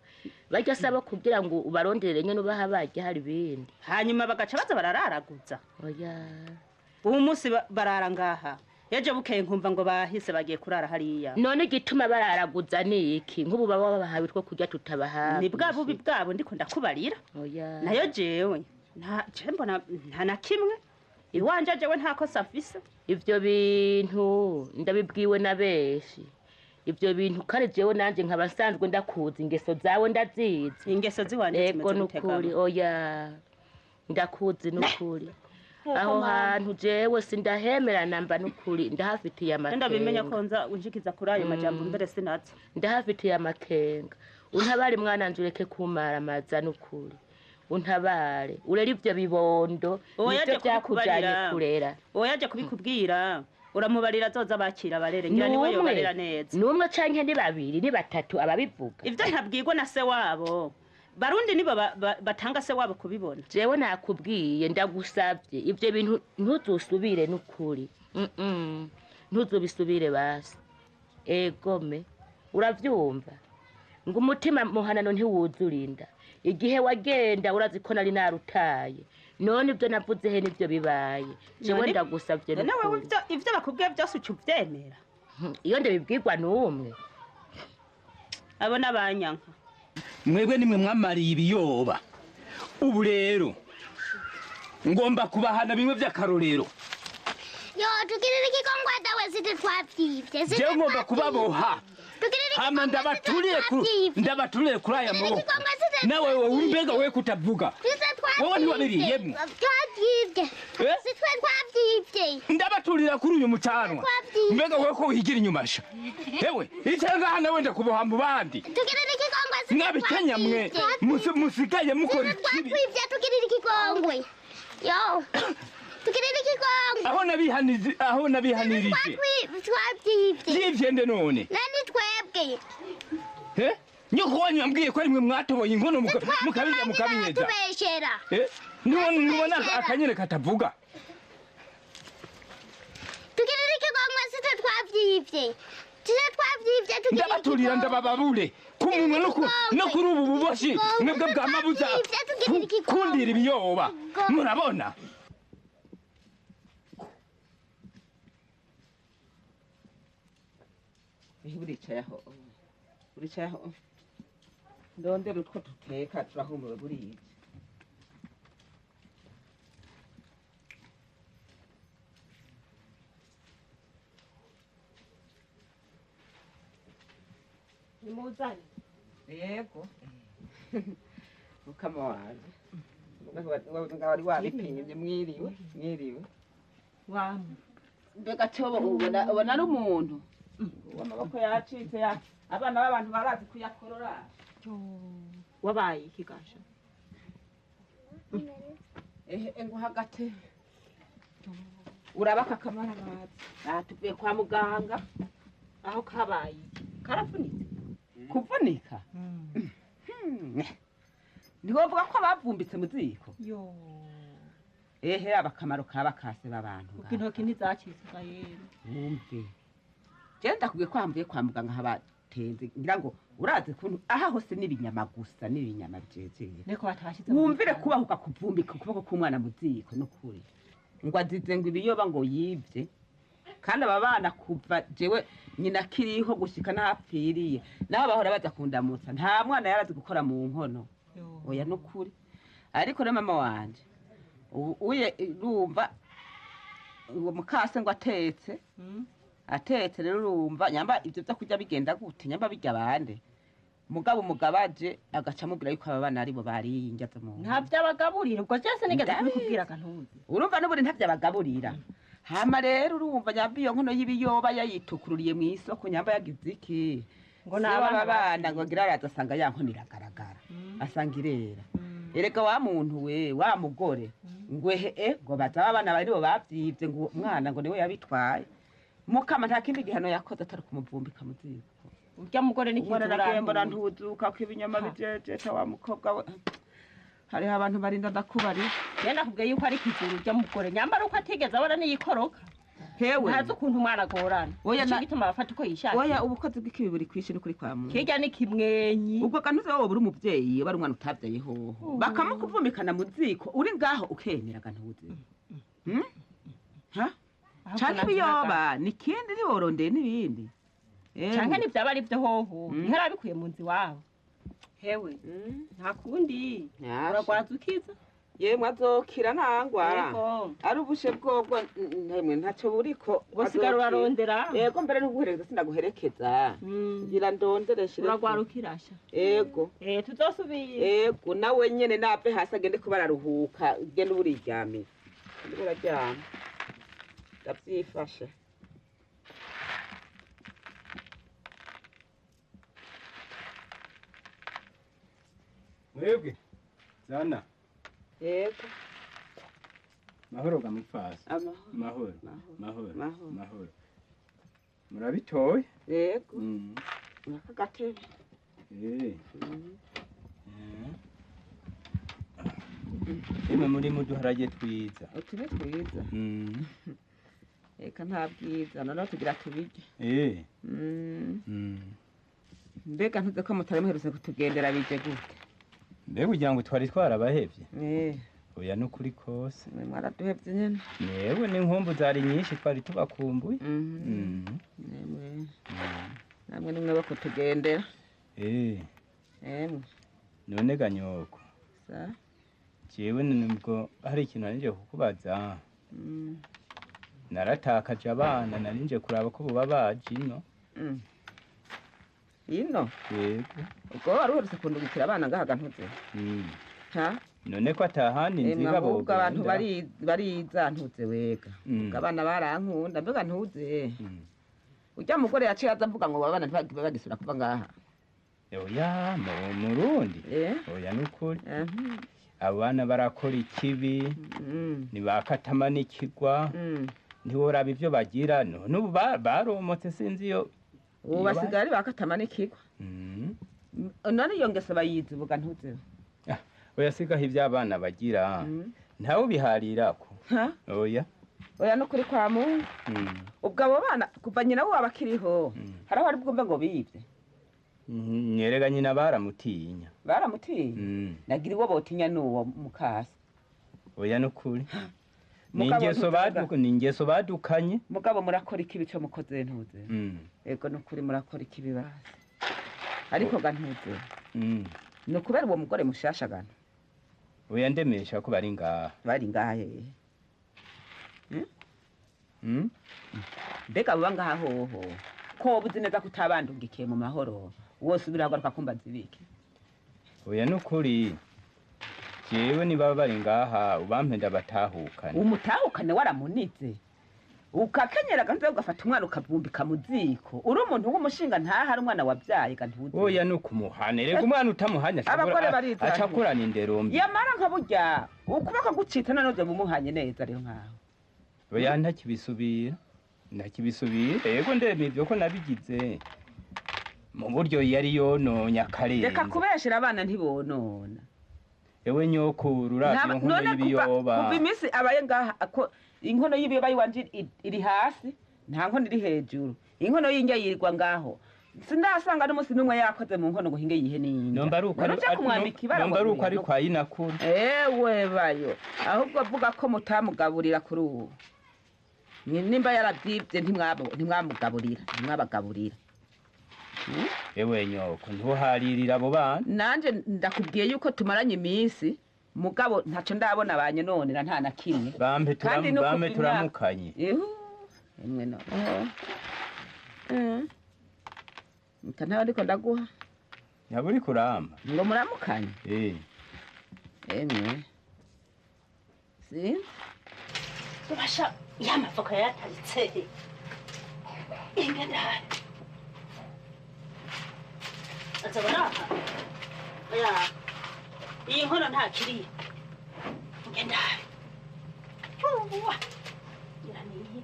S1: barya sabo kugira ngo ubaronderere nyene ubaha barya hari ibindi.
S2: Hanyuma bagaca baza barararaguza.
S1: Oya
S2: ubu munsi barara ngaha, ejo bukeye nkumva ngo bahise bagiye kurara hariya.
S1: None igituma bararaguza ni iki? Nk'ubu baba babahawe two kurya tutabahawe.
S2: Ni bwa bubi bwabo ndiko ndakubarira.
S1: Oya
S2: nayo jewe nta mbona nta na kimwe iwanje jewe nta kosa mfise.
S1: Ivyo bintu ndabibwiwe na benshi. Ivyo bintu kandi jewe nanje nkaba nsanzwe ndakuzi ingeso zawe ndazizi.
S2: Ingeso ziwanje
S1: zimeze gute? Oya ndakuzi nukuri. Aho hantu jewe sindahemera namba n'ukuri, ndahafitiye amakenga.
S2: Ndabimenya ko nza unshikiza kuri ayo majambo mbere sinaza.
S1: Ndahafitiye amakenga. Untabare mwana nje, ureke kumaramaza n'ukuri. Untabare urere ivyo bibondo, nivyo vyakujanye kurera.
S2: Oya, aje kubikubwira, uramubarira azoza bakira barere, ngira niwe yobarera neza.
S1: N'umwe canke ni babiri ni batatu ababivuga?
S2: Ivyo ntabwirwa na se wabo. Barundi nibo batanga se wabo kubibona.
S1: Jewe nakubwiye, ndagusavye, ivyo bintu ntuzusubire n'ukuri. Ntuzubisubire basi. Egome, uravyumva ngo umutima muhanano ntiwuzurinda. Igihe wagenda urazi ko nari narutaye, none ibyo navuze he nibyo bibaye. Jewe ndagusavye
S2: None wewe
S1: n'ukuri.
S2: ivyo bakubwiye byose uca uvyemera?
S1: Iyo ndabibwirwa n'umwe.
S2: Abo n'abanyanka.
S15: Mwebwe nimwe mwamariye ibiyoba. Ubu rero ngomba kubahana bimwe by'akarorero.
S7: Yo, tugirira ikigongwe dawe, sitwe twavyivye.
S15: Jewe ngomba kubaboha, hama ndabaturire kuri aya maboko. Nawe wowe mbega we kutavuga, wowe ntiwabiriyemwo?
S7: Twavyivye. Sitwe twavyivye.
S15: Ndabaturira kuri uyu mucanwa. Mbega wowe ko wigira inyuma sha, ewe icengaha nawe ndakuboha mu bandi.
S7: Tugirira ikigongwe, sitwe
S15: Mwabikenya mwe musigaye mukora ikibi.
S7: twavyivye, tugirira ikigongwe. Yo, tugirira ikigongwe.
S15: Aho nabihanije, aho nabihanirije.
S7: Twavyivye.
S15: Vyivye none?
S7: Nani twebwe?
S15: Eh? Nyoko wanyu yambwiye ko ari mwe mwatoboye inkono mukabirya mukabinyeza.
S7: Tubeshera.
S15: Eh? Nibona akanyere katavuga.
S7: Tugirira ikigongwe, sitwe twavyivye. Sitwe twavyivye, tugirira.
S15: Ndabaturira, ndabababure ku munwa no kuri ubu buboshi mwebwe bwamabuza kundira ibiyoba, murabona.
S5: Uricaye aho, uricaye aho, ndondera utwo duteka, turahumuwe buriya.
S9: Nimuzane.
S5: Yego, mukama wanje, wari wabipimye. Mwiriwe, mwiriwe.
S9: Wamwe.
S5: Mbega cobo ubona, ubona ari umuntu amaboko yacitse ya abana b'abantu barazi kuyakorora.
S9: Wabaye iki gasha?
S5: Ehe, ngo hagati urabaka akamara amazi. Aha tuvuye kwa muganga.
S9: Aho kabaye karafunitse?
S5: Kuvunika ntiwovuga ko bavumbitse mu ziko.
S9: Yo.
S5: Ehe, aba akamaro kaba kase b'abantu.
S9: Ubwo intoki ntizacitse ga yemwe?
S5: Wumve, jewe ndakubwiye ko hamvuye kwa muganga habatenze, ngira ngo urazi kuntu aha hose n'ibinyama gusa, n'ibinyama byegeye.
S9: Niko batashize mu
S5: Wumvire, kubahuka kuvumbika ukuboko k'umwana mu ziko n'ukuri, ngo azize ngo ibiyoba ngo yibye. Kandi aba bana kuva jewe nyina akiriho gushika n'ahapfiriye, naho bahora baza kundamutsa, nta mwana yarazi gukora mu nkono. Oya, n'ukuri. Ariko rero mama wanje, ubu uye urumva uwo mukase ngo atetse, atetse rero, urumva nyamba ibyo byo kurya bigenda gute, nyamba bijya bande, mugabo umugabaje agaca amubwira yuko aba bana aribo bariye indya zo mu nda.
S9: Ntabyo abagaburira ubwo cyose nigeze kubikubwira kantuzi.
S5: Urumva n'ubundi ntabyo abagaburira. Hama rero urumva nyamba iyo nkono y'ibiyoba yayitukururiye mu isoko, nyamba yagize iki
S9: Ngo
S5: Se
S9: ni abana.
S5: w'aba bana ngo agira araza asanga ya nkono iragaragara, asanga irera. Erega wa muntu we, wa mugore, ngo ehe, ngo baza aba bana baribo bavyivye, ngo uwo mwana ngo niwe yabitwaye. Mukama nta kindi gihano yakoze atari kumuvumbika mu ziko.
S9: Urya mugore ni
S5: Umwana
S9: kizu.
S5: nagiye mbona ntuzuka ko ibinyoma bijejeta wa mukobwa we. Hariho abantu barinda, ndakubarira.
S9: Njye nakubwiye yuko ari kizuru urya mugore, nyambara uko atigeze abona n'iyikoroka.
S5: Hewe.
S9: Ntazi ukuntu umwana agorana.
S5: Oya,
S9: Nico gituma abafata uko yishakiye.
S5: Oya, ubukozi bw'ikibi buri kwishi n'ukuri kwa muntu.
S9: Kirya ni kimwenyi.
S5: Ubwo kanuze wowe uri umuvyeyi, bari umwana utavyaye hoho, bakamukuvumikana mu ziko uri ngaho ukemera gantuze. Hmm? Ha? Canke ibiyoba ni kindi ntiworondeye n'ibindi.
S9: Canke ntivyaba ari vyo hoho, ntiharabikuye mu nzu iwabo. Hewe, nta kundi, uragwaza ukiza.
S5: Yemwe, azokira nta ngwara.
S9: Yego.
S5: Ari ubushe bwobwo ntemwe ntacyo buriko.
S9: Usigara
S5: Azokira.
S9: urarondera.
S5: Yego, mbere n'uguherekeza sinaguherekeza, ngira ndondere shire.
S9: Uragwara ukirasha.
S5: Yego.
S9: Eh, tuzosubira.
S5: Yego, nawe nyene nave hasi agende kuba araruhuka, ugende uburiryamira. Uraryama. Ndavyifashe.
S3: Mwebwe zana.
S5: Yego.
S3: Mahoro gamufasa.
S5: Amahoro.
S3: Mahoro. Mahoro. Mahoro. Murabitoye?
S5: Yego. Naka gatebe.
S3: Imwe muri muduharage twiza.
S5: Utu ni twiza. Eka nta bwiza noneho tugira tubirye. Mbega ntuze ko mutari muherutse kutugendera bije gute?
S3: Mbega ugira ngo twari twarabahevye? Oya nukuri kose.
S5: Mwaraduhevye nyene.
S3: Yewe n'inkumbu zari nyinshi twari tubakumbuye.
S5: Nemwe. Namwe nimwe bakutugendera. Emwe.
S3: None ganyoko.
S5: Sa?
S3: Jewe nubwo hari ikintu nanje kukubaza. Naratakaje abana narinje kuraba ko buba baje ino.
S5: Ino?
S3: Yego.
S5: Ubwo wari uherutse kundungikira abana ngaha ntuze? Ha?
S3: None ko atahandi nziga
S5: bo. Ubwo abantu bariza ntuze wega. Ubwo abana barankunda mbega ntuze. Ujya mugore yaciye aza mvuga ngo abana ntibagisubira kuva ngaha.
S3: Oya mu Murundi. Oya nukuri. Abana barakora ikibi. Nibakatama n'ikigwa. Ntiworaba ivyo bagira none ubu baromotse sinzi iyo.
S5: Ubu basigaye ari bakatama n'ikigwa. None iyo ngeso bayizi ubuga ntuze.
S3: Oya sigaho ivyo abana bagira. Ntawe ubiharirako. Oya.
S5: Oya nukuri kwa Mungu. Ubwo abo bana kuva nyina wabo akiriho haraho ari bwumve ngo bibye.
S3: Nyerega nyina baramutinya.
S5: Baramutinya? Nagira uwo botinya nuwo mukasi.
S3: Oya nukuri. Ningeso badukanye.
S5: Mugabo murakora ikibi cyo mukoze ntuze. Ego nukuri murakora ikibi basi. Ariko ga ntuze. Ni kubera uwo mugore mushasha gana.
S3: Oya ndemesha ko bari ngaha.
S5: Bari ngaha hehe? Mbega buba ngaha hoho. Ko ubuzi neza kutabandungikiye mu mahoro. Wose ubiragaruka kumba zibike.
S3: Oya nukuri. Jewe niba bari ngaha ubampenda batahukane.
S5: Umutahukane waramunitse. Ukakenyera ganze ugafata umwana ukavumbika mu ziko. Uri umuntu w'umushinga ntahari umwana wabyaye gantuze.
S3: Oya nukumuhane rega umwana utamuhanya acakurana indero mbi.
S5: Yamara nka burya ukuboko gucita none uzo bumuhanye neza rero nkaho.
S3: Oya ntakibisubira. Ntakibisubira. Yego ndemye ibyo ko nabigize. Mu buryo yari yononye akarenze.
S5: Reka kubeshera abana ntibonona.
S3: Ewe nyokuru uravye inkono y'ibiyoba.
S5: Kuva iminsi abaye ngaha ko inkono y'ibiyoba yiwanje iri hasi nta nkono iri hejuru. Inkono y'indya yirirwa ngaho. Sindasanga n'umunsi n'umwe yakoze mu nkono ngo hinge yihe n'indya.
S3: Nomba ari uko ari kwa yinakuru.
S5: Ewe bayo. Ahubwo avuga ko mutamugaburira kuri ubu. Nimba yaravyivye ntimwamugaburira, ntimwabagaburira.
S3: Ewe nyoko ntuharirira abo bana.
S5: Nanje ndakubwiye yuko tumaranye iminsi mugabo ntaco ndabona abanye none nta na kimwe.
S3: Bampe turamukanye.
S5: Emwe no. Nta ndiko ndaguha.
S3: Nyaburi kurama.
S5: Ngo muramukanye. Emwe. Si?
S2: Ubasha yamavoka yataritse. Ingenda. Azabona. Oya. Iyi nkono ntakiriye. Ngenda. Uwa. Ngira niyi.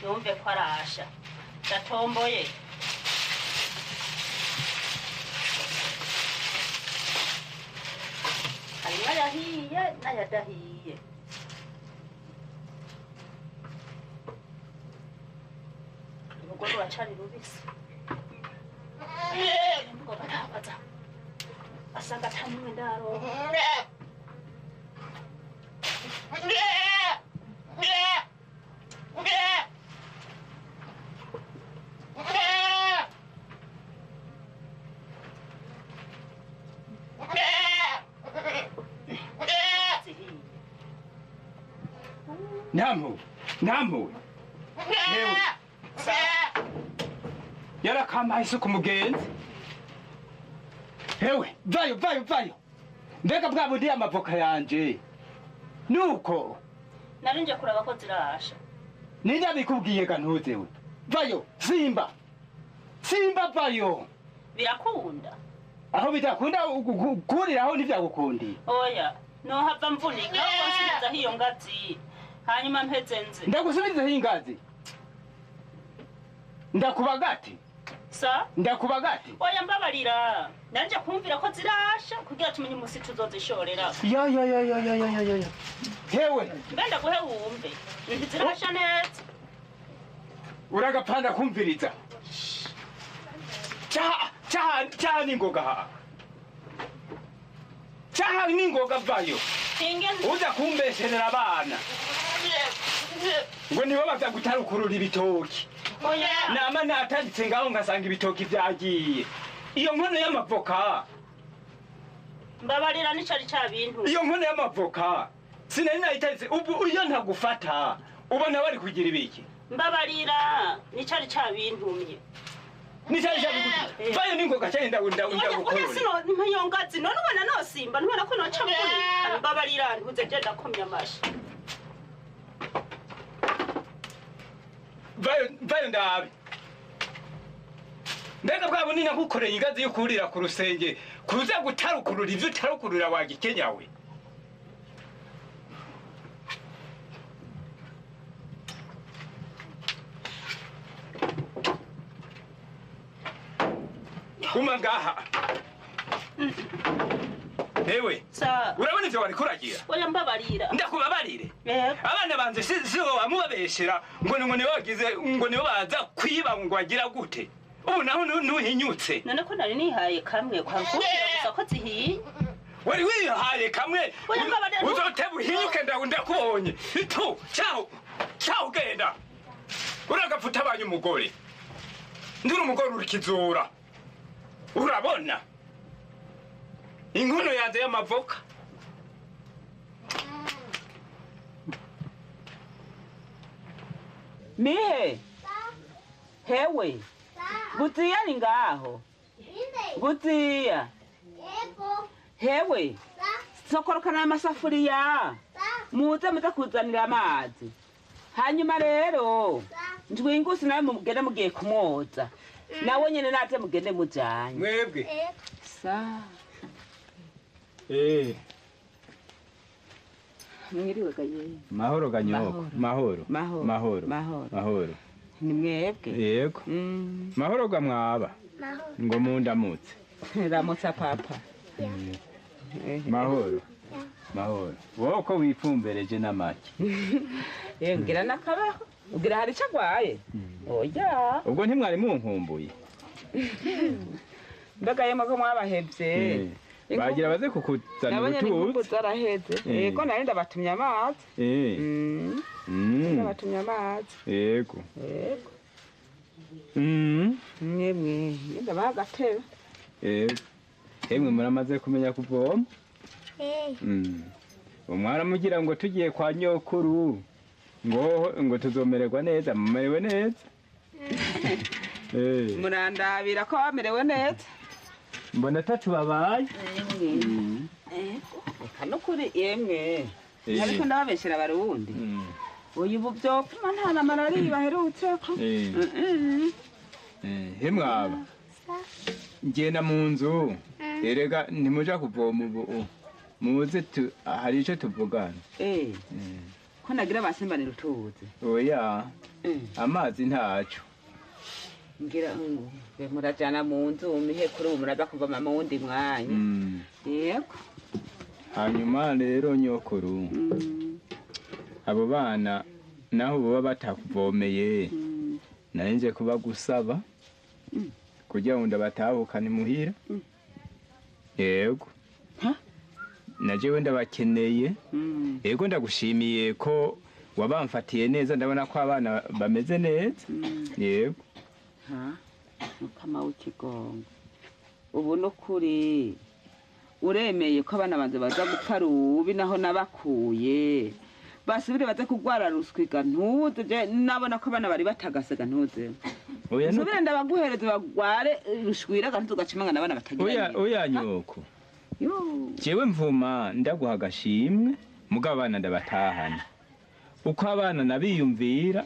S2: Yumve ko arasha. Ndatomboye. Harimo ayahiye n'ayadahiye. Urugo ruracari rubisi. Ngo barabaza. Asanga ata n'umwe ndaronka.
S3: Nampu. Yewe. Yarakamaye isuku mugenzi.
S15: Hewe vayo vayo vayo. Mbega bwa bundi amavoka yanje. Nuko
S2: Narinje kuraba ko zirasha.
S15: Ninja bikubwiye ga ntuzewe. Vayo simba. Simba vayo.
S2: Birakunda.
S15: Aho bitakunda kuriraho ntivyagukundi.
S2: Oya, nohava mvunika nsubiza hiyo ngazi. Hanyuma mpeze nze.
S15: Ndagusubiza hiyo ngazi. Ndakubagati.
S2: Sa?
S15: Ndakubagati.
S2: Oya mbabarira. Nanje kumvira ko zirasha kugira tumenye umusi tuzozishorera.
S15: Ya ya ya ya ya ya ya. Hewe.
S2: Mbenda guhe wumve. Ntizirasha neza.
S15: Uragapanda kumviriza. Cha cha cha ningoga ha. Cha ningoga vayo. Uza kumbesherera abana. Ngo nibo baza gutarukurura ibitoki. Nama natanditse ngaho ngasanga ibitoki vyagiye. Iyo nkono y'amavoka.
S2: Mbabarira nicari ca bintu.
S15: Iyo nkono y'amavoka. Sinari nayitanditse ubu iyo ntagufata. Ubona bari kugira ibiki.
S2: Mbabarira nicari ca bintumye.
S15: Nicari ca bintumye. Vayo ningoga cyane ndagunda
S2: ndagukora. Oya sino ntiyo ngazi none ubona nosimba ntubona ko noca mvunika. Mbabarira ntuze je ndakomya amashi.
S15: Vayo vayo ndabe. Mbega bwa bunini nagukoreye ingazi yo kurira ku rusenge kuza gutarukurura ivyo utarukurura wagikenya we. Guma ngaha. Ewe. Urabona ivyo wari kuragira?
S2: Oya mbabarira.
S15: Ndakubabarire. Abana banje si bo bamubabeshera ngo ngo nibo bagize ngo nibo baza kwiba ngo agira gute. Ubu naho ntuhinyutse.
S2: None ko nari nihaye kamwe kwa gusa ko zihiye.
S15: Wari wihaye kamwe. Uzoteba uhinyuke ndakubonye. Itu ciao. Ciao genda. Uragapfuta abanye umugore. Nduri umugore urikizura. Urabona? Inkono yanze y'amavoka.
S5: Mihe. Hewe. Buziya ni ngaho. Buziya.
S7: Yego.
S5: Hewe. Sokorokana amasafuriya. Muze muze kuzanira amazi. Hanyuma rero njwingusi nawe mugende mugiye kumwoza. Nawe nyene naze mugende mujanye.
S15: Mwebwe.
S5: Sa. Mwiriwe gaye.
S3: Mahoro ganyoko. Mahoro. Mahoro. Mahoro.
S5: Ni mwebwe.
S3: Yego. Mahoro ga mwaba. Ngo mundamutse.
S5: Ramutsa papa.
S3: Mahoro. Mahoro. Wowe ko wipfumbereje n'amaki.
S5: Ngira nakabaho. Ugira hari icyo agwaye? Oya.
S3: Ubwo ntimwari munkumbuye.
S5: Mbega yemwe ko mwabahevye.
S3: Bagira baze kukuzanira
S5: utuzi. Nabonye zaraheze. Yego nari ndabatumye amazi. Ndabatumye amazi.
S3: Yego.
S5: Yego. Mwemwe ndabaha agatebe.
S3: Yego. Emwe muramaze kumenya kuvoma? Umwana mugira ngo tugiye kwa nyokuru. Ngo ngo tuzomererwa neza, mumerewe neza.
S5: Murandabira ko bamerewe neza.
S3: Mbona tacu babaye.
S5: Reka nukuri yemwe. Ariko ndababeshera abarundi. Uyu ubu vyopfuma nta na malariya baherutseko.
S3: He mwaba. Ngenda mu nzu. Erega ntimuja kuvoma ubu. Muze hari ico tuvugana.
S5: Ko nagira basimbanira utuzi.
S3: Oya. Amazi ntaco.
S5: Ngira murajana mu nzu mihe kuri ubu muraza kuvoma mu wundi mwanya. Yego.
S3: Hanyuma rero nyokuru. Abo bana naho baba batakuvomeye. Nari kuba gusaba kugira ngo ndabatahukane muhira. Yego. Najewe ndabakeneye. Yego ndagushimiye ko wabamfatiye neza ndabona ko abana bameze neza. Yego.
S5: Mukama w'ikigongo. Ubu nukuri uremeye ko abana banze baza gupfa rubi naho nabakuye. Basubire baze kugwara ruswiga ntuze nabona ko abana bari batagasega ntuze.
S3: Oya,
S5: Nsubire ndabaguhereza bagware rushwira gantu tugacimangana abana batagira
S3: Oya,
S5: nyina.
S3: oya nyoko.
S5: Yo.
S3: Jewe mvuma ndaguha agashimwe, mugabo abana ndabatahana. Uko abana nabiyumvira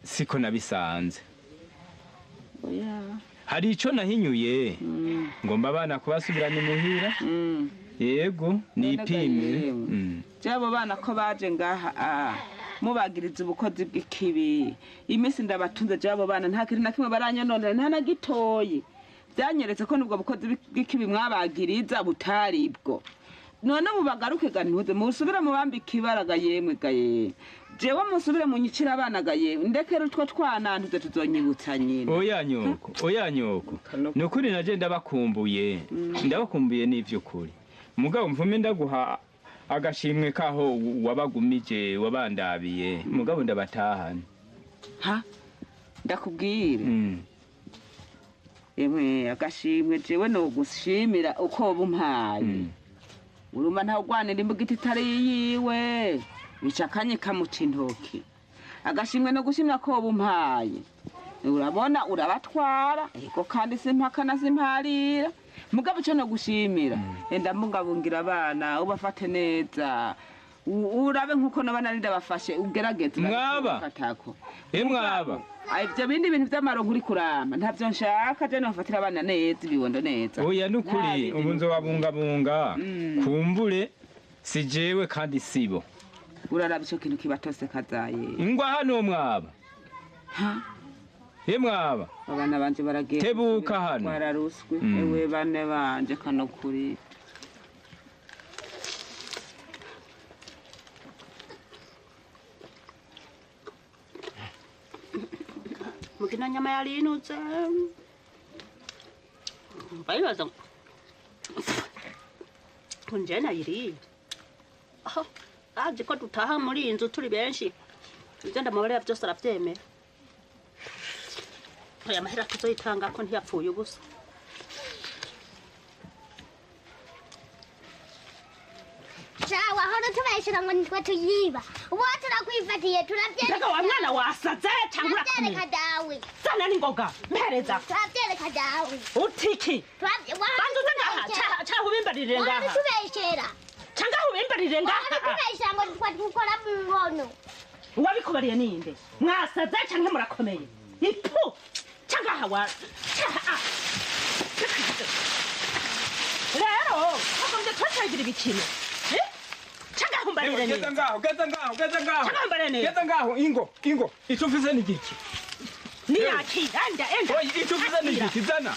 S3: siko nabisanze.
S5: Oya.
S3: Hari ico nahinyuye, ngomba abana kubasubirana imuhira. Yego, nipimire.
S5: Jabo bana ko baje ngaha mubagiriza ubukozi bw'ikibi. Iminsi ndabatunze jabo bana nta kintu na kimwe baranyononera, nta na gitoyi. Byanyeretse ko nubwo bukozi bw'ikibi mwabagiriza butari bwo. None mubagaruke gantuze musubire mubambike ibara ga yemwe ga yemwe. Jewe musubire munyicire abana ga yemwe, ndekere utwo twanantuze tuzonyibutsa nyina.
S3: Oya nyoko, oya nyoko, nukuri naje ndabakumbuye, ndabakumbuye n'ivy'ukuri. Mugabo mvume ndaguha agashimwe kaho wabagumije wabandabiye, mugabo ndabatahana.
S5: Ha, ndakubwire emwe, agashimwe jewe nogushimira uko bumpaye. Urumva ntawugwanira imbugita itari yiwe, bica akanye kamuca intoki. Agashimwe no gushimira ko bumpaye, urabona urabatwara ego, kandi simpakana simparira. Mugabo ico nogushimira, enda mbungabungira abana ubafate neza. Urabe nkuko naba nari ndabafashe, ugerageze
S3: Mwaba?
S5: ufatako.
S3: Mwaba.
S5: Ivyo bindi bintu vy'amaronko uri kurama ntavyo nshaka, je nofatira abana neza ibibondo neza.
S3: Oya nukuri, ubu nzobabungabunga, kumbure si jewe kandi sibo.
S5: Uraraba ico kintu kibatose kazaye.
S3: Ingwa hano mwaba. Mwaba.
S5: Abana banje baragiye
S3: Tebuka hano.
S5: Bararuswe. Ewe bane banje kano kuri.
S6: Mugina nyama yarinutse. Bayibaza kunje nayiriye. Aho aje ko dutaha muri iyi nzu turi benshi, ibyo ndamubarira byose arabyemera. Aya mahera tuzoyitanga ko ntiyapfuye ubusa.
S7: Sawa, hano tubeshera ngo nitwe tuyiba. Ubu turakwifatiye turabyereka.
S9: Mbega wa mwana wasaze cyangwa
S7: Turabyereka dawe.
S9: Zana n'ingoga mpereza.
S7: Turabyereka dawe.
S9: Utiki. Banza uze ngaha, caha ubimbarire ngaha.
S7: Tubeshera.
S9: Cyangwa ubimbarire ngaha.
S7: Tubeshera ngo nitwe dukora mu nkono.
S9: Uwabikubariye ninde? Mwasaze cyangwa murakomeye? Ipu. Cyangwa hawa. Caha. Rero, agombye twacagira ibikino. Cyangwa humbarire neza.
S3: Geza ngaho, geza ngaho, geza ngaho.
S9: Cyangwa humbarire neza.
S3: Geza ngaho, ingo, ingo. Ico mfise ni giki?
S9: Niyakira, enda, enda.
S3: Oya, ico mfise ni giki? Zana.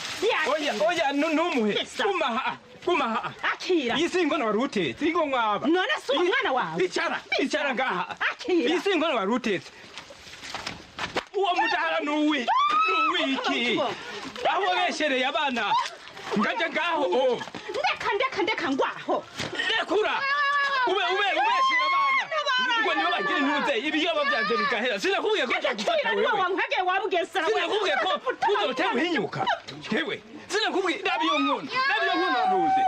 S3: Oya, oya, numuhe. Guma ha, guma ha.
S9: Akira.
S3: Iyi si inkono wari utetse, ingo mwaba.
S9: None si uwo mwana wawe?
S3: Icara, icara ngaha.
S9: Akira.
S3: Iyi si inkono wari utetse. Uwo mudahara nuwi, nuwiki. Aho wabeshereye abana. Ngaja ngaho, oh.
S9: Ndeka, ndeka, ndeka ngwaho.
S3: Rekura. Ube ube ubeshera abana. Ngo nibo bagira intuze ibiyoba byanje bigahera. Sinakubwiye ko nja gufata wewe.
S9: Wankwege wabugesera.
S3: Sinakubwiye ko uzotera uhinyuka. Hewe, sinakubwiye ndabi iyo nkono. Ndabi iyo nkono ntuze.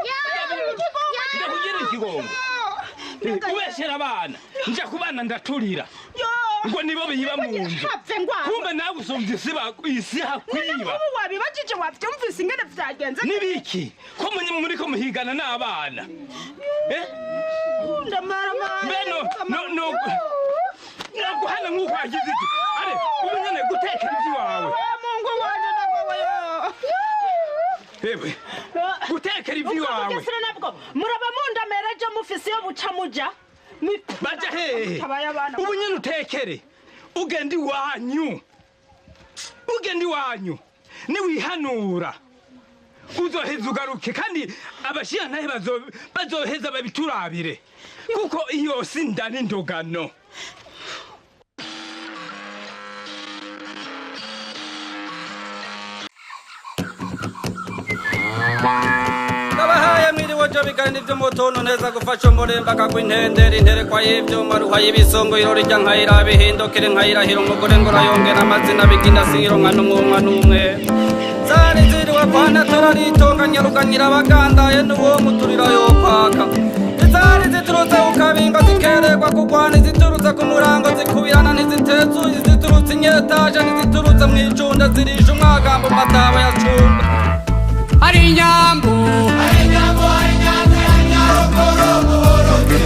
S3: Ndakugira ikigongo. Ubeshera abana. Nja kubana ndaturira. Ngo nibo biba mu nzu. Kumbe nawe usumvye isiba isi hakwiba.
S9: Ubu wabibajije wavyumvise ingene vyagenze.
S3: Nibiki? Ko muri ko muhigana n'abana. Eh?
S9: Ndamara.
S3: Mbe no no no. Naguhana nk'uko wagize iki? Are, ubu nyene gutekera ivy'iwawe.
S5: Mungu wanje ndagoboyo.
S3: Hewe. Gutekera ivy'iwawe.
S9: Ubwo nabwo muraba mundamera ejo mufise iyo buca muja.
S3: Baja hehe? Ubu nyene utekere. Ugenda iwanyu. Ugenda iwanyu. Niwihanura. Uzoheza ugaruke kandi abashiyantahe bazoheza babiturabire. Kuko iyo si nda n'indogano.
S16: Ndabahaye mwiriwe jo bigana ivy'umutuntu neza gufasha umuremba akagwa intendera interekwa y'ivyuma ruha y'ibisongo irori rya nkayira bihindukire nkayirahira umugore ngo urayongera amazina bigina sironka n'umwumwa n'umwe zari ziriwe kwana turaritonga nyaruganyira abagandaye n'uwo muturira yokwaka izari ziturutse ku kabingo zikeregwa kugwana iziturutse ku murango zikubirana ntizitezuye iziturutse inyetaje n'iziturutse mw'ijoro. icunda zirisha umwagambo mataba ya cunda. Hari inyambo, hari inyambo, hari inyambo ya Nyaruguru mu Burundi.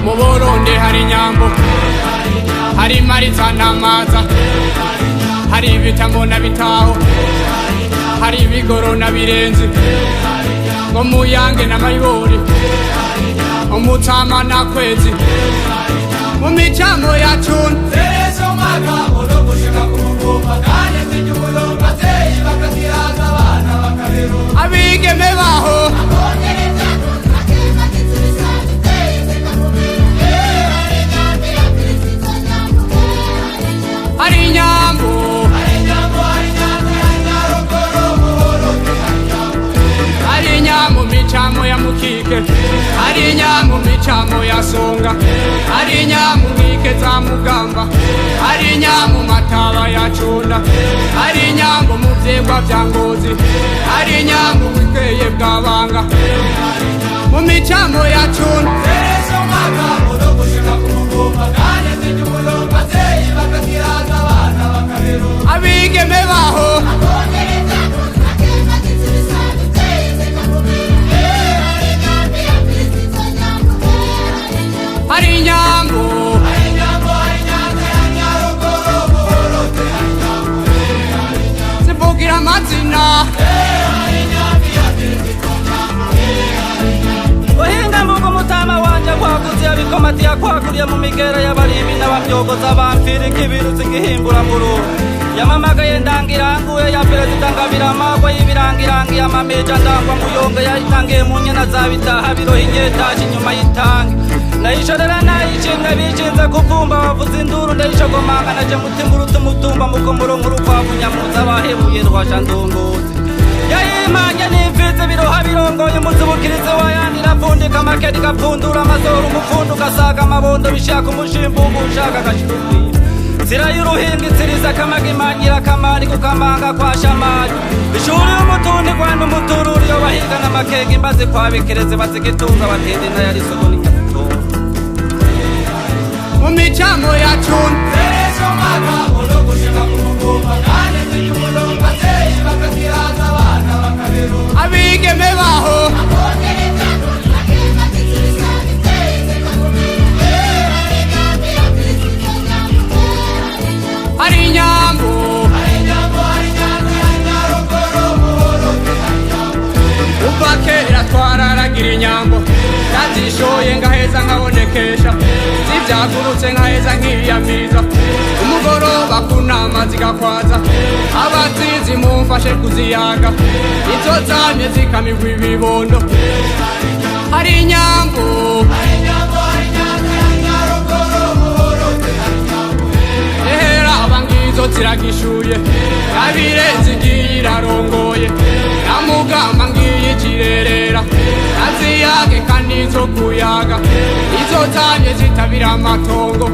S16: Mu Burundi hari inyambo, hari Maritza n'Amaza, hari ibitamo na bitaho, hari ibigoro na birenze, ngo muyange na mayibori, umutama na kwezi, mu micamo ya cuni. Zerezo magabo no gushika ku mugomba kandi z'igihugu abavyeyi bakaziraza abana bakaberu abigeme baho. Hari inyambo, hari inyambo, hari inyambo ya Nyaruguru mu Burundi. Hari inyambo micamo ya mukike, hari inyambo micamo ya songa, hari inyambo nkike za mugamba, hari inyambo mataba ya cunda, hari inyambo mu vyegwa vya ngozi, hari inyambo bukeye bw'abanga, mu micamo ya cunda. Zerezo magabo no gushika ku mugomba kandi z'igihugu abavyeyi bakaziraza abana bakaberu abigeme baho. Hari inyambo, hari inyambo, hari inyambo ya Nyaruguru mu Burundi. Zivugira amazina. Uhinga mbuga umutama wanje kwaguze yabikomati yakwaguriye mu migera y'abarimi n'abavyogoza bamfirika ibirutsi ngihimbura mbururu yamamagaye ndangiranguye ya perezida Ngabiramagwa y'ibirangirangiye amamija ndangwa muyonga yayitangiye mu nyana za bitaha biroha inyetaje inyuma y'itange nayishorera nayishimye bishinze kuvumba bavuza induru ndayishogomanga naje mutima uruta umutumba mukomoro nk'urukwavu nyamuza bahebuye rwasha ndongozi yayimanye n'imfizi biroha birongoye umuzibukirizi wayandira apfundika amakeri gapfundura amazoro umupfundu ugasaga amabondo bishaka umushimbugu ushaka agashira ubwira nzira y'uruhinga itsiriza akamagimanyira akamari kukamanga kwa shamari ishuri y'umutundi rwanda umutururi iyo bahiga n'amakenga imbazi kwa bikereze bazigitunga batindi nayarisogoni nyamutora mu micamo ya cuni. Zerezo magabo no gushika ku mugomba kandi z'igihugu abavyeyi bakaziraza abana bakaberu abigeme baho. Hari inyambo, hari inyambo, hari inyambo ya Nyaruguru mu Burundi. Kuva kera twararagira inyambo, ndazishoye ngaheza nkabonekesha, zivyagurutse nkaheza nkiyamiza, umugoroba kunama zigakwaza, abazizi mumfashe kuziyaga, izo zamye zikamigwa ibibondo. Hari inyambo, hari inyambo, hari inyambo ya Nyaruguru mu Burundi. Ehera abangizo ziragishuye, yabirenze igiye irarongoye, yamugamba ngiye ikirerera, aziyage kandi izo kuyaga, izo zamye zitabira amatongo,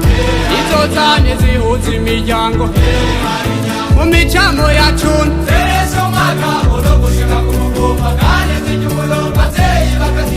S16: izo zamye zihuza imiryango, mu micamo ya cuni. Zerezo magabo no gushika ku mugomba kandi z'igihugu abavyeyi bakaziraza